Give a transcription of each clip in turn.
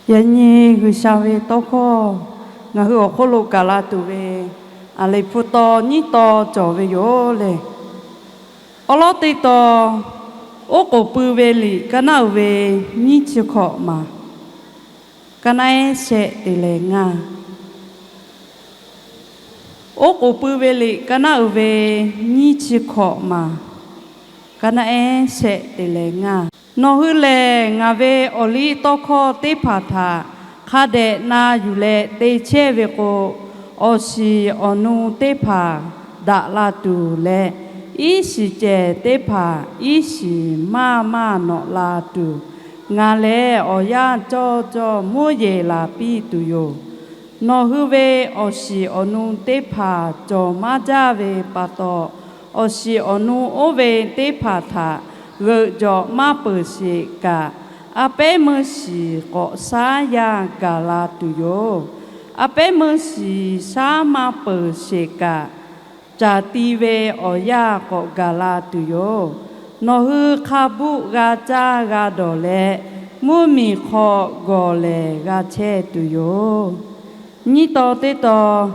Yaꞈ nyi G'uiˬsha ve tawˇ hkawˇ ngaˬ hui awˬ hk'oˆ lo gaˬ la tuˬ ve, Aˍliˍ hpu taw nyiˇ taw cawˬ ve yoˬ le. Awˉ lawˉ teˇ taw, Oˉ k'oˍ pui ve liꞈ kaˇ naˉ uiˍ ve nyiˇ chi hkawꞈ maˬ, kaˇ naˉ ehˉ shehˆ te leh ngaˇ. Oˉ k'oˍ pui ve liꞈ kaˇ naˉ uiˍ ve nyiˇ chi hkawꞈ maˬ, kaˇ naˉ ehˉ shehˆ te leh ngaˇ. Nawˬ hui lehˬ, ngaˬ ve awˬ liˇ tawˇ hkawˇ teˇ hpaˍ htaꞈ hk'a dehꞈ na yuˬ leh te chehˇ ve k'o, awˬ shiˍ awˬ nu teˇ hpaˍ daꞈ la tuˬ leh, iˉ shiˍ cehˬ teˇ hpaˍ iˉ shiˍ maˇ maˇ nawꞈ la tuˬ, ngaˬ lehˬ awˬ yanˇ cawˇ cawˇ mvuhˇ yeˬ laˬ piˇ tuˬ yoˬ. Nawˬ hui ve awˬ shiˍ awˬ nu teˇ hpaˍ cawˬ maˇ jaˇ ve pa taw, awˬ shiˍ awˬ nu oˇ ve teˇ hpaˍ htaꞈ g'euꞈ jawꞈ maˇ peuˬ sheˍ kaꞈ, a pehˉ meuˇ shiˍ k'awꞈ shaˉ yanˇ gaˬ la tuˬ yoˬ. A pehˉ meuˇ shiˍ shaˉ maˇ peuˬ sheˍ kaꞈ, caˬ ti ve awˬ yanˇ k'awꞈ gaˬ la tuˬ yoˬ. Nawˬ hui hk'a buˆ g'a caˇ g'a dawˬ leh, mvuhˇ miˬ hk'aw gawˬ lehˬ g'a chehˇ tuˬ yoˬ. Nyiˇ taw teˇ taw,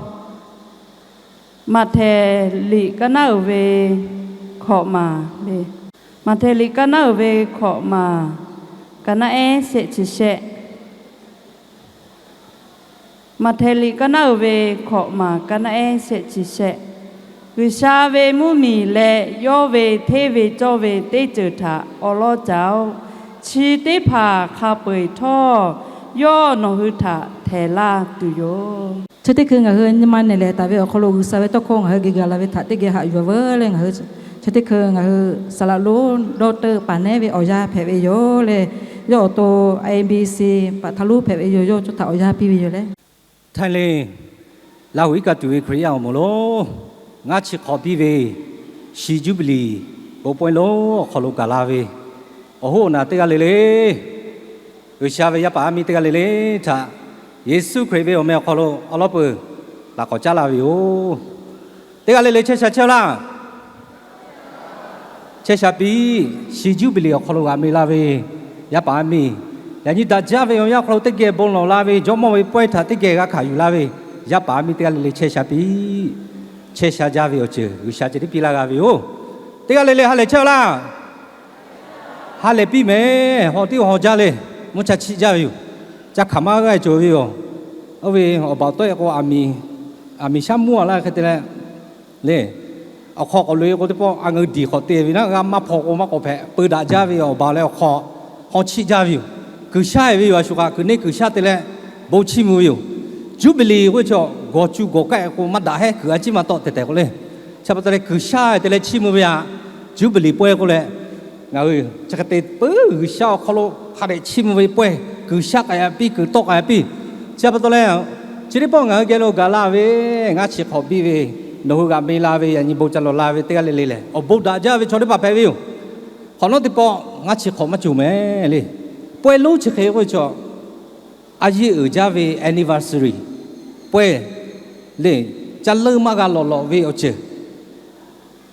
Maꞈhtehˍ liꞈ kaˇ naˉ uiˍ ve hkawꞈ maˬ le. Maꞈhtehˍ liꞈ kaˇ naˉ uiˍ ve hkawꞈ maˬ, kaˇ naˉ ehˉ shehˆ chi shehˆ. Maꞈhtehˍ liꞈ kaˇ naˉ uiˍ ve hkawꞈ maˬ, kaˇ naˉ ehˉ shehˆ chi shehˆ. G'uiˬsha ve mvuhˇ miˬ leh yawˇ ve hteˇ ve cawˇ ve teˇ ceuˬ htaꞈ awˬ lawn caˍ-oˬ. Chi teˇ hpaˍ hk'a peu-eˬ htawˇ, yawˇ nawˬ hui htaꞈ htehˍ laˇ tuˬ yoˬ. Chi teˇ hkui ngaˬ hui nyi ma nehˬ lehˬ taˍ ve awˬ hk'aw lo G'uiˬsha ve tawˇ hkawˇ ngaˬ hui geh gaˬ la ve htaꞈ teˇ geh haꞈ yuˬ-a veuˬ leh, ngaˬ hui chi teˇ hkui ngaˬ hui saˍ laꞈ lonˉ dawˇ teuˆ paˍ nehˉ ve awˬ yanˇ hpehꞈ ve yoˬ leh, yawˇ awˬ to A B C paˍ htaˇ lonˉ hpehꞈ ve yoˬ. Yawˇ co htaꞈ awˬ yanˇ piˇ ve yoˬ leh, Htaiˇ le, Laˇ huˍ iˉ kaˆ tuˬ ve Hkriꞈ yaˇ awˬ moˍ lonˉ, ngaˇ chi hk'awꞈ piˇ ve shi juˇbiˍliˍ bon pawehˇ lonˉ awˬ hk'aw lo gaˬ la ve awˬ hoˉ awˬ naˬ teˇ g'aˇ le le, G'uiˬsha ve yaˇ paˍ yaˇ miˇ teˇ g'aˇ le le htaꞈ Yeˍsuˆ Hkriꞈ ve awˬ meh awˬ hk'aw lo awˉ lawˉ peuˬ laꞈ k'awꞈ caˉ laˇ ve yoˬ. Teˇ g'aˇ le le chehˇ sha chehˇ-oˆ laˇ. Chehˇ sha piˇ. Shi juˇbiˍliˍ awˬ hk'aw lo g'aꞈ mi la ve yaˇ paˍ yaˇ miˇ, yaꞈ nyi daꞈ jaˇ ve awˬ yanˇ awˬ hk'aw lo teˇ geh bon lawˬ la ve Jawˇmawˇ ve pawehˇ htaꞈ teˇ geh g'a hkanˍ yuˬ la ve yaˇ paˍ yaˇ miˇ teˇ g'aˇ le le chehˇ sha piˇ. Chehˇ sha jaˇ ve awˬ ceuˬ G'uiˬsha ceh tiˉ piˇ laˇ g'a ve yoˬ. Teˇ g'aˇ le le ha lehˬ chehˇ-oˆ laˇ. Ha lehˬ piˇ mehˍ. Haw tiˉ haw jaˇ le. Mvuhˇ cha chiˆ jaˇ ve yoˬ. Ca hkanˍ maˇ g'aˇ cawˬ ve yoˬ. Oˇ ve awˬ baˬ tawˆ-e k'o, aˬ miˍ shaˉ mvuhˇ-a laˇ hk'e te leh, le, awˬ hk'aw k'awꞈ loꞈ-e k'o teˇ pawˆ a ngeu diˬ hk'awꞈ te ve naˉ g'a maˇ hpaw k'o maˇ k'awꞈ hpehꞈ peu daꞈ jaˇ ve awˬ baˬ leh awˬ hk'aw haw chiˆ jaˇ ve yoˬ. Kuiˬ shaˉ-e ve yoˬ. A shu kaꞈ kuiˬ neˇ kuiˬ shaˉ te leh bon chiˇ mvuh ve yoˬ. Juˇbiˍliˍ k'oˆ ve chaw gawˬ cu gawˬ kaˆ-e k'o maˇ daꞈ hehˉ kuiˬ a ciˉ maˇ tawˆ tehˬ tehˬ k'o le. Chi pa taw leh kuiˬ shaˉ-e te leh chiˇ mvuh ve aꞈ, juˇbiˍliˍ pawehˇ k'oˆ leh, ngaˬ hui chi hk'e te peuˬ G'uiˬsha awˬ hk'aw lo hk'a dehꞈ chiˇ mvuh ve pawehˇ kuiˬ shaˉ k'ai-a piˇ, kuiˬ tawˆ k'ai-a piˇ. Chi pa taw leh, chi teˇ pawˆ ngaˬ hui geh lo gaˬ la ve, ngaˇ chi hk'awꞈ biˇ ve, nawˬ hui g'aꞈ mi la ve, yaꞈ nyi bon ca lawˬ la ve teˇ g'aˇ le le lehˬ, awˬ bon daꞈ jaˇ ve chaw teˇ hpaˍ hpehꞈ ve yoˬ. Hk'awꞈ nawˉ teˇ pawˆ ngaˇ chi hk'awꞈ maˇ cawˬ mehˍ le. Pawehˇ lonˉ chi hk'e k'oˆ ve chaw, a yeˇ uiˍ jaˇ ve anniversary, pawehˇ le, ca leuˆ maˇ g'a lawꞈ lawꞈ ve awˬ ceuˬ.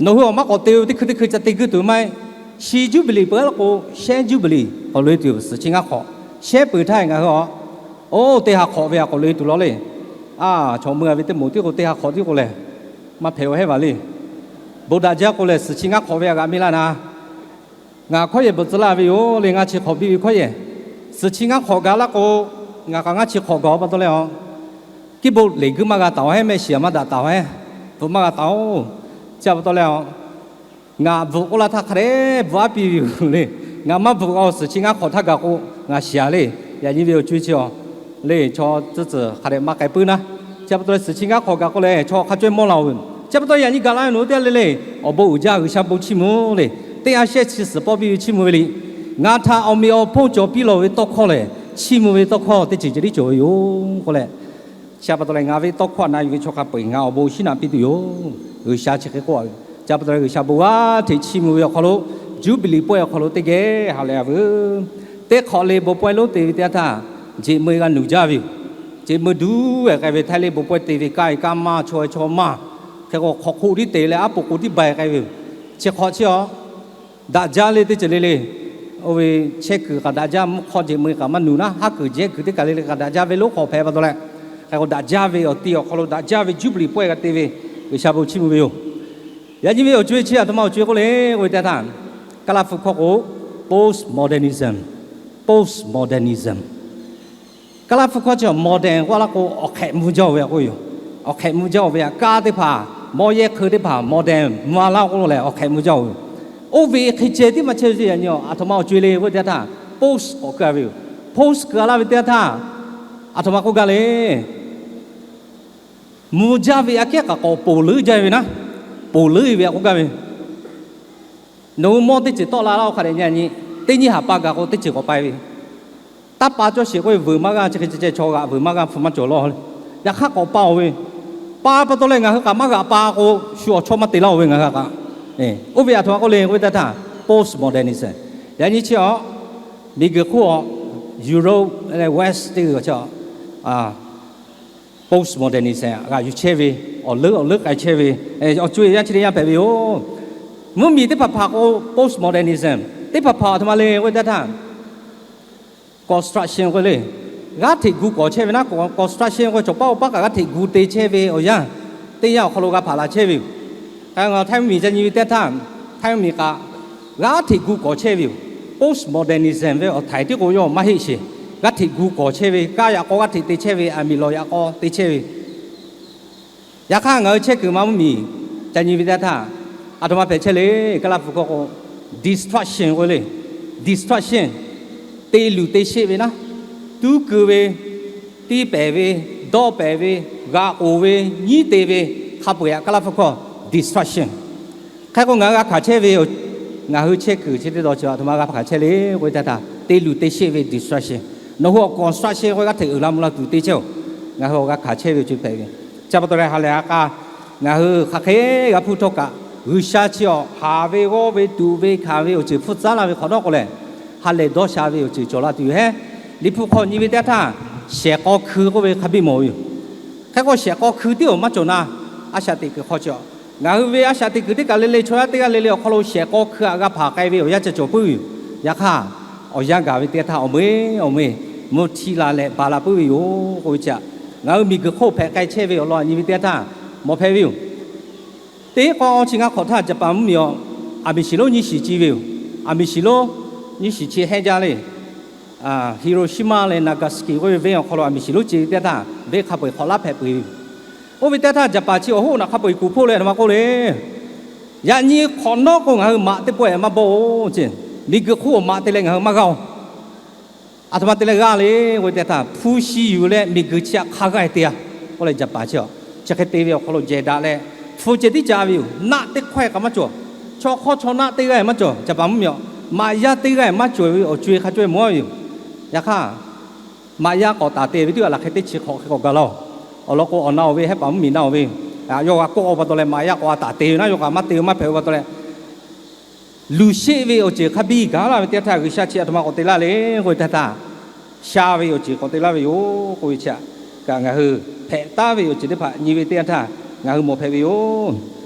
Nawˬ hui awˬ maˇ k'awꞈ te-o, teˇ hkui teˇ hkui ca te guiˇ tuˬ maˇ heˆ. Shi juˇbiˍliˍ peuˬ-a laˇ k'o, shehˉ juˇbiˍliˍ k'awꞈ loꞈ-e tuˬ yoˬ. Suhˍ chi ngaˇ hk'awꞈ shehˉ peuˬ htaˇ ngaˬ hui a, oˇ teˇ ha hk'awꞈ ve aꞈ k'awꞈ loꞈ-e tuˬ law le. A, chaw mui-a ve teˇ moˍ tiˉ k'o teˇ ha hk'awꞈ tiˉ k'o lehˬ, maˇ hpehꞈ-o hehˉ vaˬ le. Bon daꞈ jaˇ k'o lehˬ, suhˍ chi ngaˇ hk'awꞈ ve aꞈ g'aꞈ mi laˇ na. Ngaˬ hkawˇ yehˬ bvuhꞈ tcuh laˇ ve yoˬ le. Ngaˇ chi hk'awꞈ biˇ ve hkawˇ yehˬ, suhˍ chi ngaˇ hk'awꞈ gaˬ laˇ k'o, ngaˬ kaꞈ ngaˇ chi hk'awꞈ gaˬ-o pa taw leh a, kiˉ bon leˬ guiˇ maˇ g'a taˍ-o hehˉ, mehˆ shiˍ maˇ daꞈ taˍ-o hehˉ, bvuhꞈ maˇ g'a taˍ-o. Chi pa taw leh a, ngaˬ bvuhꞈ k'oˆ laˇ htaˇ hk'a dehꞈ bvuhꞈ aˉ piˇ ve yoˬ le. Ngaˬ maˇ bvuhꞈ k'o, suhˍ chi ngaˇ hk'awꞈ htaˇ gaˬ k'o ngaˬ shiˍ-a le. Yaꞈ nyi ve awˬ co-e chi a le, chaw tcuhˉ tcuhˬ hk'a dehꞈ maˇ k'ai puiˉ naˉ. Chi pa taw leh suhˍ chi ngaˇ hk'awꞈ gaˬ k'o lehˬ, chaw hk'a cawehˇ mawˇ la-o ve. Chi pa taw yaꞈ nyi gaˬ la ve nawˬ hui teˇ g'aˇ le le, awˬ bon uiˍ jaˇ G'uiˬsha bon chiˇ mvuh le. Teˇ ha shehˆ chi suhˍ pawˆ piˇ ve chiˇ mvuh ve le. Ngaˬ htaꞈ awˬ meꞈ awˬ hponˇ cawˬ piˇ lawˬ ve tawˇ hkawˇ lehˬ, chiˇ mvuh ve tawˇ hkawˇ teˇ ceuˬ ceh tiˉ cawˬ ve yoˬ k'oˆ leh, chi pa taw leh ngaˬ ve tawˇ hkawˇ htaꞈ na yuˬ ve chaw hk'a peu-eˬ ngaˬ awˬ bon shinˉ naꞈ piˇ tuˬ yoˬ. G'uiˬsha chi hk'e k'oˆ-a ve. Chi pa taw leh G'uiˬsha bon g'aˇ hteꞈ chiˇ mvuh ve awˬ hk'aw lo, juˇbiˍliˍ pawehˇ awˬ hk'aw lo teˇ geh ha lehˬ-a veuˬ. Teˇ hk'awꞈ le bon pawehˇ lonˉ te ve teˇ yanˇ htaˇ, jeꞈ meu g'a nuˬ jaˇ ve yoˬ. Jeꞈ meu duˬ-e k'ai ve htaˇ le bon pawehˇ te ve kaˇ-e kaˇ maˇ, chaw-e chaw maˇ, hk'e k'o hk'awꞈ hk'oˆ tiˉ te leh aˉ poꞈ k'o tiˉ ba-e k'ai ve yoˬ. Chi hk'awꞈ chi a, daꞈ jaˇ le teˇ ceuˬ le le. Oˇ ve chehˇ kuiˬ kaꞈ daꞈ jaˇ, mvuhˇ hk'awˇ jeꞈ mui kaꞈ maˇ nuˬ naˉ, haˉ kuiˬ jehˇ kuiˬ teˇ kaˬ le le kaꞈ daꞈ jaˇ ve lonˉ hk'aw hpehꞈ pa taw leh, hk'e k'o daꞈ jaˇ ve awˬ ti awˬ hk'aw lo daꞈ jaˇ ve jubilee pawehˇ g'a te ve G'uiˬsha bon chiˇ mvuh ve yoˬ. Yaꞈ nyi ve awˬ co-e chi aˬ htoꞈ ma awˬ co-e k'oˆ le k'oˆ ve teˇ htaˇ, Kaˇlaˇ hpu hkawˇ k'o, postmodernism, postmodernism. Kaˇlaˇ hpu hkawˇ chi modern k'oˆ laˇ k'o, awˬ hk'ehꞈ mvuh jaˇ-oˬ ve k'oˆ yoˬ. Awˬ hk'ehꞈ mvuh jaˇ-oˬ ve aꞈ, kaˇ teˇ hpaˍ, mawˇ yehˇ hk'eu teˇ hpaˍ modern mvuh-a laˇ k'oˆ leh awˬ hk'ehꞈ mvuh jaˇ-oˬ ve. Oˇ ve hk'e ceh tiˉ maˇ chehˇ ve yaꞈ nyi aˬ htoꞈ ma awˬ co-e le k'oˆ ve teˇ htaˇ, post k'awꞈ keu-a ve yoˬ. Post keu-a laˇ ve teˇ htaˇ, aˬ htoꞈ ma k'oˆ gaˇ le. Mvuh jaˇ ve aꞈ kehˉ kaꞈ k'awꞈ ponˬ leuˉ jaˇ ve naˉ, ponˬ leuˉ ve aꞈ k'oˆ gaˇ ve. Nawˬ hui mawˇ teˇ ceuˬ tawˆ la laˇ-oˬ hk'a dehꞈ nyi nyi, teˇ nyiˇ haˍ pa gaˬ k'o teˇ ceuˬ k'awꞈ pai ve. Taˇ pa cawˇ sheˍ k'oˆ ve vuiˬ maˇ g'aˇ, chi hk'e ceh ceh chaw g'aꞈ vuiˬ maˇ g'aˇ hpu maˇ cawˬ laˇ-oˬ le. Yaꞈ hk'aˇ k'awꞈ pa-oˬ ve, pa pa taw leh ngaˬ hui kaꞈ maˇ g'aꞈ pa k'o, shu awˬ chawˇ maˇ te laˇ-oˬ ve ngaˬ hui kaꞈ. Oˇ ve aˬ htoꞈ ma k'oˆ le k'oˆ ve teˇ htaˇ, postmodernism. Yaꞈ nyi chi a, miˬguiˬ hk'oˆ a, Europe leh West teˇ g'uiˬ a, postmodernism g'aꞈ yuˬ chehˇ ve, awˬ leuˉ awˬ leuˉ k'ai chehˇ ve, awˬ co-e yaˇ chi teˇ yanˇ hpehꞈ ve yoˬ. Mvuhˇmiˬ teˇ hpaˍ hpaˍ k'o postmodernism, teˇ hpaˍ hpaˍ aˬ htoꞈ ma le k'oˆ ve teˇ htaˇ, construction k'oˆ le, g'aˇ hteꞈ gu k'awˍ chehˇ ve naˉ, construction k'oˆ ve cawˬ paˉ oˇ paˉ kaꞈ g'aˇ hteꞈ gu te chehˇ ve awˬ yanˇ, teˇ yanˇ awˬ hk'aw lo g'a hpaꞈ la chehˇ ve yoˬ. K'ai ngaˬ htaiˇ mvuhˇmiˬ ca nyi ve teˇ htaˇ, htaiˇ mvuhˇmiˬ kaꞈ g'aˇ hteꞈ gu k'awˍ chehˇ ve yoˬ. Postmodernism ve awˬ htaiˍ tiˉ k'o yawˇ maˇ heˆ sheˍ. G'aˇ hteꞈ gu k'awˍ chehˇ ve, kaˇ yaꞈ k'aw g'aˇ hteꞈ te chehˇ ve, aˬ miˍ lawˬ yaꞈ k'aw te chehˇ ve. Yaꞈ hk'aˇ ngaˬ hui chehˇ kuiˬ ma mvuhˇmiˬ ca nyi ve teˇ htaˇ, aˬ htoꞈ ma hpehꞈ chehˇ le. Kaˇlaˇ hpu hkawˇ k'o, destruction k'oˆ le, destruction, te luˬ te sheˆ ve naˉ, tuˉ keu ve, tiˇ pehˍ ve, dawˇ pehˍ ve, g'aꞈ k'oˍ ve, nyiˉ te ve, hk'a peu-eˬ aꞈ Kaˇlaˇ hpu hkawˇ destruction. Hk'e k'o ngaˬ hui g'a hkanˍ chehˇ ve, ngaˬ hui chehˇ kuiˬ chi teˇ taw chi aˬ htoꞈ ma g'a hkanˍ chehˇ le k'oˆ ve teˇ htaˇ, te luˬ te sheˆ ve destruction. Nawˬ hui awˬ construction k'oˆ ve g'aˇ hteꞈ uiˍ la mvuh la tuˬ te chehˇ-oˬ, ngaˬ hui awˬ g'a hkanˍ chehˇ ve awˬ co-e hpehꞈ ve. Chi pa taw leh ha lehˬ ha k'a, ngaˬ hui hk'aˬ hk'e g'a hpuˇ htawˇ kaꞈ, G'uiˬsha chi awˬ haˍ ve g'awˇ ve tuꞈ ve hkanˍ ve awˬ ceuˬ hpfuhˇ tcuhˉ laˇ ve hk'awꞈ nawˉ k'o lehˬ, ha lehˬ dawˇ sha ve awˬ ceuˬ cawˬ la tuˬ yoˬ hehˉ. Liꞈ hpu hk'aw nyi ve teˇ htaˇ, shehˍ k'aw hkui k'oˆ ve hk'a biˇ mawˬ ve yoˬ. Hk'e k'o shehˍ k'aw hkui tiˉ awˬ maˇ cawˬ na, a shaꞈ teꞈ kuiˬ hk'aw chi a, ngaˬ hui ve a shaꞈ teꞈ kuiˬ teˇ kaˬ le le chaw yaˇ teˇ g'aˇ le le awˬ hk'aw lo shehˍ k'aw hkui aꞈ g'a hpanˍ k'ai ve awˬ yanˇ ca cawˬ puiˉ ve yoˬ. Yaꞈ hk'aˇ, awˬ yanˇ gaˬ ve teˇ htaˇ awˬ meuˇ awˬ meuˇ mvuhˇ htiˇ la leh ba la puiˉ ve yoˬ k'oˆ ve chi a, ngaˬ hui miˬguiˬ hk'oˆ hpehꞈ k'ai chehˇ ve awˬ lawn aꞈ nyi ve teˇ htaˇ mawˬ hpehꞈ ve yoˬ. Teˇ k'aw chi ngaˇ hk'awꞈ htaˇ Japan mvuhˇmiˬ awˬ aˬ miˍ shiˍ lonˉ nyiˇ shiˍ ci ve yoˬ. Aˬ miˍ shiˍ lonˉ nyiˇ shiˍ chi hehnˇ jaˇ le. Hiroshima leh Nagasaki k'oˆ ve venˇ awˬ hk'aw lo aˬ miˍ shiˍ lonˉ ce ve teˇ htaˇ, venˇ hk'a peu-eˬ hk'awꞈ laˉ hpehꞈ peu-eˬ ve yoˬ. Oˇ ve teˇ htaˇ Japan chi awˬ hoˉ naꞈ hk'a peu-eˬ kuˬ hpoˆ leh a htoꞈ ma k'oˆ le, yaꞈ nyi hk'awꞈ nawˉ k'o ngaˬ hui maꞈ teˇ pawehˇ maˇ bawˆ-oˬ ce. Miˬguiˬ hk'oˆ awˬ maꞈ te leh ngaˬ hui maˇ g'aˇ-oˬ. Aˬ htoꞈ ma te leh g'aˇ le k'oˆ ve teˇ htaˇ, hpu shi yuˬ leh miˬguiˬ chi aꞈ hk'a g'aˇ te-a k'oˆ leh Japan chi a, chi hk'e te ve awˬ hk'aw lo jehˬ daꞈ leh, hpu ceh tiˉ ca ve yoˬ. Naˆ teˇ hkawehˇ kaꞈ maˇ cawˬ. Chaw hk'awˇ chaw naˆ teˇ g'aˇ maˇ cawˬ. Japan mvuhˇmiˬ aꞈ maꞈ yaˇ teˇ g'aˇ maˇ cawˬ ve awˬ co-e hk'a caweh mawˬ ve yoˬ. Yaꞈ hk'aˇ, maꞈ yaˇ k'awꞈ taˍ te ve teˇ g'aˇ laˬ hk'e teˇ chi hk'awꞈ hk'e k'awꞈ gaˬ laˇ-oˬ. Awˬ lawn k'o awˬ na-oˬ ve hehˉ paˍ mvuhˇmiˬ na-oˬ ve, yawˇ g'a kawˆ-a pa taw leh maꞈ yaˇ k'awꞈ taˍ te ve naˉ, yawˇ kaꞈ maˇ te ve maˇ hpehꞈ-o pa taw leh, luˬ sheˆ ve awˬ ceuˬ hk'a biˇ gaˬ laˇ ve teˇ htaˇ, G'uiˬsha chi aˬ htoꞈ ma k'awꞈ te laˇ le k'oˆ ve teˇ htaˇ, sha ve awˬ ceuˬ k'awꞈ te laˇ ve yoˬ k'oˆ ve chi aꞈ, kaꞈ ngaˬ hui hpehꞈ taˍ ve awˬ ceuˬ teˇ hpaˍ nyi ve teˇ yanˇ htaˇ ngaˬ hui mawˬ hpehꞈ ve yoˬ.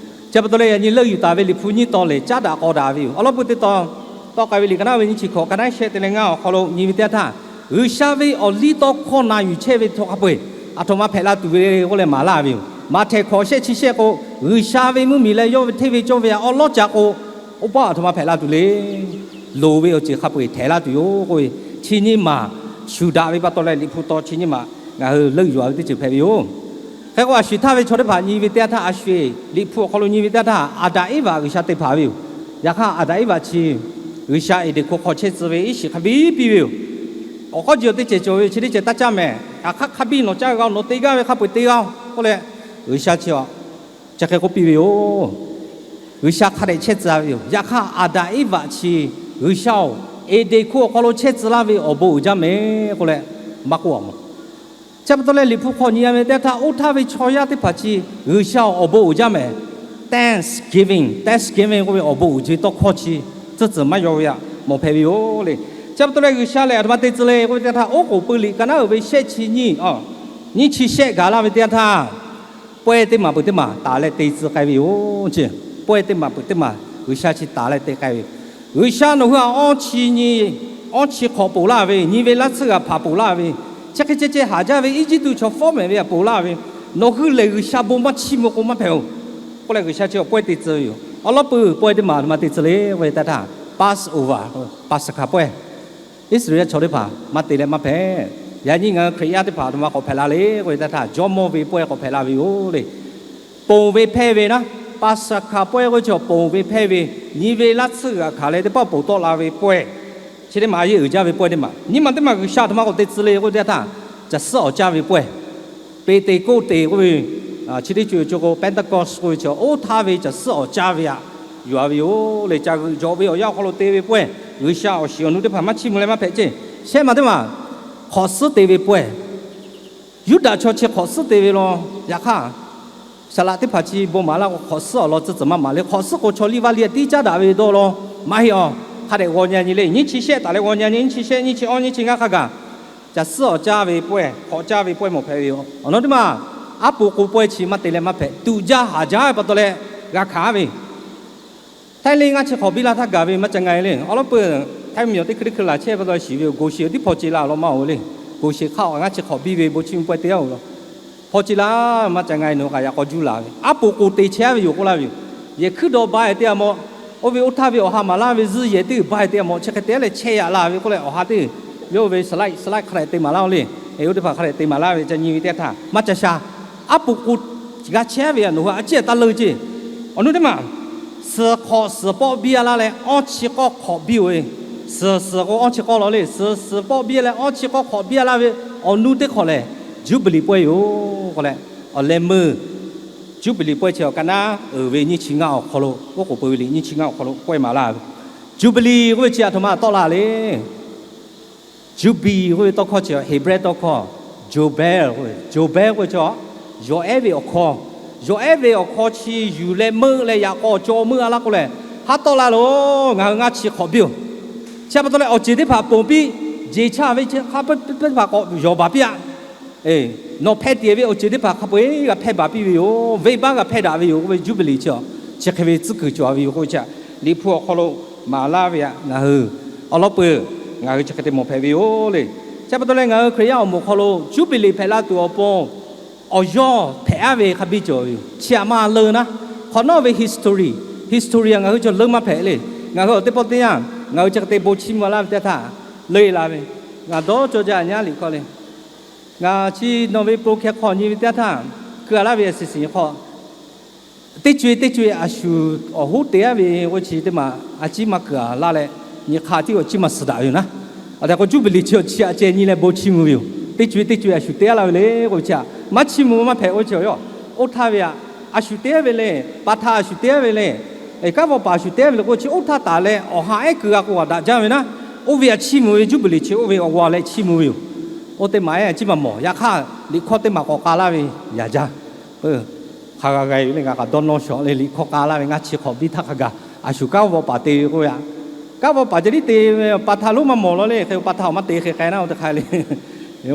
Chi pa taw leh yaꞈ nyi leuˆ yuˬ taˍ ve Liꞈ hpu nyiˇ tawn lehˬ caˉ daꞈ k'aw daꞈ ve yoˬ. Awˬ lawn peu teˇ tawn, tawˆ k'ai ve liꞈ ka naˉ ve nyiˇ chi hkawꞈ ka naˉ shehˆ te leh ngaˇ awˬ hk'aw lo nyi ve teˇ yanˇ htaˇ, G'uiˬsha ve awˬ liˇ tawˇ hkawˇ na yuˬ chehˇ ve htawˇ hk'a peu-eˬ aˬ htoꞈ ma hpehꞈ la tuˬ ve k'oˆ leh maˍ laˇ ve yoˬ. Maꞈhtehˍ hkawꞈ shehˆ chi shehˆ k'o, G'uiˬsha ve mvuhˇmiˬ leh yawˇ ve hteˇ ve cawˇ ve aꞈ awˉ lawˉ ca k'o, oˇ paˆ aˬ htoꞈ ma hpehꞈ la tuˬ le. Loˍ ve awˬ ceuˬ hk'a peu-eˬ htehˍ laˇ tuˬ yoˬ k'oˆ ve, chi nyiˇ maˬ shuˍ daꞈ ve pa taw leh Liꞈ hpu tawn chi nyiˇ maˬ ngaˬ hui leuˆ yuˬ-a ve teˇ ceuˬ hpehꞈ ve yoˬ. Hk'e k'o a shu htaˇ ve chaw teˇ hpaˍ nyi ve teˇ yanˇ htaˇ, a shu-eˬ Liꞈ hpu awˬ hk'aw lo nyi ve teˇ yanˇ htaˇ, Aˍdanˍ Eˇvaꞈ G'uiˬsha te hpanˍ ve yoˬ. Yaꞈ hk'aˇ Aˍdanˍ Eˇvaꞈ chi G'uiˬsha Eˍdenˍ hk'oˆ hk'aw chehˇ tcuh ve iˉ shiˍ hk'a biˇ piˇ ve yoˬ. Awˬ hk'awˇ ji awˬ teˇ cehˬ cawˬ ve chi teˇ cehˬ taˇ caˇ mehˍ. Yaꞈ hk'aˇ hk'a biˇ nawˬ caˇ g'a-oˬ, nawˬ te gaˇ ve hk'a peu-eˬ te g'a-oˬ k'oˆ leh, G'uiˬsha chi a, chi hk'e k'oˆ piˇ ve yoˬ. G'uiˬsha hk'a dehꞈ chehˇ tcuh ve yoˬ. Yaꞈ hk'aˇ Aˍdanˍ Eˇvaꞈ chi G'uiˬsha-oˬ, Eˍdenˍ hk'oˆ awˬ hk'aw lo chehˇ tcuh laˇ ve awˬ bon uiˍ jaˇ mehˍ k'oˆ leh maˇ k'oˆ-a mawˬ. Chi pa taw leh Liꞈ hpu hk'aw nyi-a ve teˇ htaˇ, oˇ htaˇ ve chaw yaˇ teˇ hpaˍ chi G'uiˬsha awˬ bon uiˍ jaˇ mehˍ. Thanksgiving, Thanksgiving k'oˆ ve awˬ bon uiˍ jaˇ ve tawˇ hkawˇ chi tcuhˇ tcuhˍ maˇ yaw ve aꞈ mawˬ hpehꞈ ve yoˬ le. Chi pa taw leh G'uiˬsha lehˬ aˬ htoꞈ ma te tcuh le k'oˆ ve teˇ htaˇ, oˉ k'oˍ pui liꞈ ka naˉ uiˍ ve shehˆ chi nyiˇ, nyiˇ chi shehˆ gaˬ laˇ ve teˇ yanˇ htaˇ, pawehˇ teˇ maˬ peuˬ teˇ maˬ taˍ leh te tcuh k'ai ve yoˬ ce. Pawehˇ teˇ maˬ peuˬ teˇ maˬ G'uiˬsha chi taˍ leh te k'ai ve yoˬ. G'uiˬsha nawˬ hui htaꞈ awˇ chi nyi, awˇ chi hk'awꞈ ponˬ laˇ ve, nyi ve laˇ tsuhˇ g'aꞈ hpaˍ ponˬ laˇ ve, chi hk'e ceh ceh haˍ jaˇ ve Eˇjiˇtuꞈ chaw fawˉ mehˍ ve htaꞈ ponˬ laˇ ve, nawˬ hui lehˬ G'uiˬsha bon maˇ chiˇ mvuh k'o maˇ hpehꞈ-oˬ. K'oˆ leh G'uiˬsha chi awˬ pawehˇ te tcuh ve yoˬ. Awˬ lawn peuˬ pawehˇ teˇ maˬ aˬ htoꞈ ma te tcuh le k'oˆ ve teˇ htaˇ, Passover, Paˍsaˍhkaˍ pawehˇ. Iˉsaˍreˍlaˆ chaw teˇ hpaˍ maˇ te leh maˇ hpehꞈ. Yaꞈ nyi ngaˬ hui Hkriꞈ yaˇ teˇ hpaˍ aˬ htoꞈ ma k'awꞈ hpehꞈ la le k'oˆ ve teˇ htaˇ, jawˇmawˇ ve pawehˇ k'awꞈ hpehꞈ la ve yoˬ le. Ponˬ ve hpehˇ ve naˉ, Paˍsaˍhkaˍ pawehˇ k'oˆ ve chi ponˬ ve hpehˇ ve, nyi ve laˇ tsuhˇ g'aꞈ hkanˍ leh teˇ pawˆ ponˬ tawˆ la ve pawehˇ. Chi teˇ maˬ a yeˇ uiˍ jaˇ ve pawehˇ teˇ maˬ. Nyiˇ maˬ teˇ maˬ G'uiˬsha aˬ htoꞈ ma k'awꞈ te tcuh le k'oˆ ve teˇ htaˇ, caˬ suhˉ awˍ caˇ ve pawehˇ. Peˍteˍkoˆteˍ k'oˆ ve, chi teˇ co co k'o Pentecost k'oˆ ve chi oˇ htaˇ ve caˬ suhˉ awˍ caˇ ve htaꞈ yuˬ-a ve yoˬ le. Caˬ g'uiˬ jawˬ ve awˬ yanˇ awˬ hk'aw lo te ve pawehˇ, G'uiˬsha awˬ shiˍ awˬ nu teˇ hpaˍ maˇ chiˇ mvuh leh maˇ hpehꞈ ceˇ. Shehˆ maˬ teˇ maˬ, hk'awꞈ suhˉ te ve pawehˇ. Yuˇdaꞈ chaw chi hk'awꞈ suhˉ te ve law. Yaꞈ hk'aˇ, saˍ laꞈ teˇ hpaˍ chi bon maˍ laˇ k'o hk'awꞈ suhˉ awˬ lawn tcuhˇ tcuhˍ maˇ maˍ le. Hk'awꞈ suhˉ k'o chaw liˇ vaˇ liˇ tiˉ caˉ daꞈ ve dawˇ law. Maˇ heˆ awˬ, hk'a dehꞈ g'aw nyi nyi le. Nyiˇ chi shehˆ taˍ leh g'aw nyi nyi, nyiˇ chi shehˆ, nyiˇ chi awˇ, nyiˇ chi ngaˇ hk'a gaˬ, caˬ suhˉ awˍ caˇ ve pawehˇ, hk'awꞈ caˇ ve pawehˇ mawˬ hpehꞈ ve yoˬ. Awˬ lawn teˇ maˬ, aˉ po k'o pawehˇ chi maˇ te leh maˇ hpehꞈ. Tuꞈ jaˇ haˍ jaˇ ve pa taw leh g'a hkanˍ ve Htaiˇ le ngaˇ chi hk'awꞈ biˇ laˇ htaˇ gaˬ ve maˇ ca nga e le. Awˬ lawn peuˬ, Htaiˇ mvuhˇmiˬ awˬ teˇ hkui teˇ hkui laˬ chehˇ pa taw shiˍ ve yoˬ. Goˍ sheˍ tiˉ hpaw ce la law maˇ-oˬ le. Goˍ sheˍ hk'aˇ awˬ ngaˇ chi hk'awꞈ biˇ ve bon chiˇ mvuh pawehˇ te-a-oˬ law. Hpaw ce la, maˇ ca nga e nawˬ kaꞈ yaꞈ k'aw juˇ laˬ ve. Aˉ po k'o te chehˇ ve yoˬ k'oˆ laˇ ve yoˬ. Yehˬ hkuiˉ dawˇ ba e teˇ g'aˇ mawˇ, oˇ ve oˇ htaˇ ve awˬ ha maˍ laˇ ve zuhˇ yehˬ teˇ g'uiˬ ba e teˇ g'aˇ mawˇ chi hk'e te leh chehˇ yaꞈ la ve k'oˆ leh awˬ ha teˇ, yawˇ ve slide, slide hk'a dehꞈ te maˍ laˇ-oˬ le. Eˬ, oˇ teˇ hpaˍ hk'a dehꞈ te maˍ laˇ ve ca nyi ve teˇ htaˇ maˇ ca sha. Aˉ po k'o g'a chehˇ ve htaꞈ nawˬ hui a ciˉ taˇ leuˇ ceˇ. Awˬ nu teˇ maˬ, suhˍ hk'awꞈ suhˍ pawˆ biˇ-a laˇ leh awˇ chi k'awˇ hk'awꞈ biˇ-oˬ ve. Suhˍ suhˍ k'o awˇ chi k'awˇ law le. Suhˍ suhˍ pawˆ biˇ leh awˇ chi k'awˇ hk'awꞈ biˇ-a laˇ ve awˬ nu teˇ hk'awꞈ lehˬ, Juˇbiˍliˍ pawehˇ yoˬ k'oˆ leh, awˬ leh meuˇ Juˇbiˍliˍ pawehˇ chi awˬ ka naˉ uiˍ ve nyiˇ chi ngaˇ awˬ hk'aw lo, oˉ k'oˍ peuˬ ve liꞈ nyiˇ chi ngaˇ awˬ hk'aw lo pawehˇ maˍ laˇ ve. Juˇbiˍliˍ k'oˆ ve chi aˬ htoꞈ ma tawˆ la le. Juˇbiˍliˍ k'oˆ ve tawˇ hkawˇ chi Heˍbrehˇ tawˇ hkawˇ, Jobehˇ k'oˆ ve, Jobehˇ k'oˆ ve chi yawˬ ehˉ ve awˬ hkawˇ, yawˬ ehˉ ve awˬ hkawˇ chi yuˬ leh meuˆ leh yaꞈ k'aw caw meuˆ-a laˇ k'oˆ leh, haˉ tawˆ la loˬ, ngaˬ hui ngaˇ chi hk'awꞈ biˇ-oˬ. Chi pa taw leh awˬ ceˬ teˇ hpaˍ ponˬ piˇ, jeˬ cha ve chi hk'a peu teˇ hpaˍ k'awꞈ yawˬ baˬ piˇ-a. Nawˬ hpeh tiꞈ ve awˬ ceˬ teˇ hpaˍ hk'a peu-eˬ g'a hpehˇ baˬ piˇ ve yoˬ. Venˇbaˆ g'a hpehˇ daꞈ ve yoˬ k'oˆ ve, Juˇbiˍliˍ chi awˬ chi hk'e ve tcuhˉ kuiˬ cawˬ ve yoˬ k'oˆ ve chi, Liꞈ hpu awˬ hk'aw lo maˍ laˇ ve htaꞈ ngaˬ hui awˬ lawn peuˬ ngaˬ hui chi hk'e te mawˬ hpehꞈ ve yoˬ le. Chi pa taw leh ngaˬ hui Hkriꞈ yaˇ awˬ moˍ hk'aw lo Juˇbiˍliˍ hpehꞈ la tuˬ awˬ pon awˬ yawˇ hpehꞈ-aˉ ve hk'a biˇ cawˬ ve yoˬ. Chi aꞈ maˇ leuˇ naˉ, hk'awꞈ nawˉ ve history, history ngaˬ hui cawˬ leuˇ maˇ hpehꞈ le. Ngaˬ hui awˬ teˇ pawˆ teˇ yanˇ ngaˬ hui chi hk'e te bon chiˇ mvuh laˇ ve teˇ htaˇ, leuˇ-e la ve, ngaˬ dawˇ cawˇ jaˇ nyaˇ liꞈ hk'aw le. Ngaˬ chi nawˬ ve pro hkeh hk'aw nyi ve teˇ htaˇ, keu-a laˇ ve a shiˍ shiˍ hk'aw, teˇ co-e teˇ co-e a shu awˬ hoˉ te-aˉ ve k'o chi teˇ maˬ a ciˉ maˇ keu-a laˇ leh, nyi hk'a tiˉ awˬ ciˉ maˇ suh daꞈ ve yoˬ naˉ. Aˬ htaꞈ k'o Juˇbiˍliˍ chi awˬ chi aꞈ ceh nyi leh bon chiˇ mvuh ve yoˬ. Teˇ co-e teˇ co-e a shu te-aˉ laˇ ve le k'oˆ ve chi aꞈ maˇ chiˇ mvuh maˇ hpehꞈ k'oˆ ve chi awˬ yawˇ, oˇ htaˇ ve aꞈ a shu te-aˉ ve le, pa htaꞈ a shu te-aˉ ve le, kanˉ vawˇ paˍ a shu te-aˉ ve le k'o chi oˇ htaˇ taˍ leh awˬ ha ehˉ keu g'a k'o g'a daꞈ jaˇ ve naˉ, oˇ ve aꞈ chiˇ mvuh ve Juˇbiˍliˍ chi oˇ ve awˬ g'aw leh chiˇ mvuh ve yoˬ. Oˇ teˇ maˬ ehˉ a ciˉ maˇ mawˬ. Yaꞈ hk'aˇ liꞈ hkawˇ teˇ maˬ k'awꞈ k'ai laˇ ve yaꞈ jaˇ. Hk'a g'a g'a ve le, ngaˬ kaꞈ dawˇ nawˇ shawˍ le. Liꞈ hkawˇ k'ai laˇ ve ngaˇ chi hk'awꞈ biˇ htaˇ hk'a gaˬ a shu kanˉ vawˇ paˍ te ve k'oˆ ve aꞈ, kanˉ vawˇ paˍ ceh tiˉ te ve pa htaꞈ lonˉ maˇ mawˬ law le. Hk'e pa htaꞈ awˬ maˇ te hk'e k'ai naˉ oˇ teˇ hk'ai le.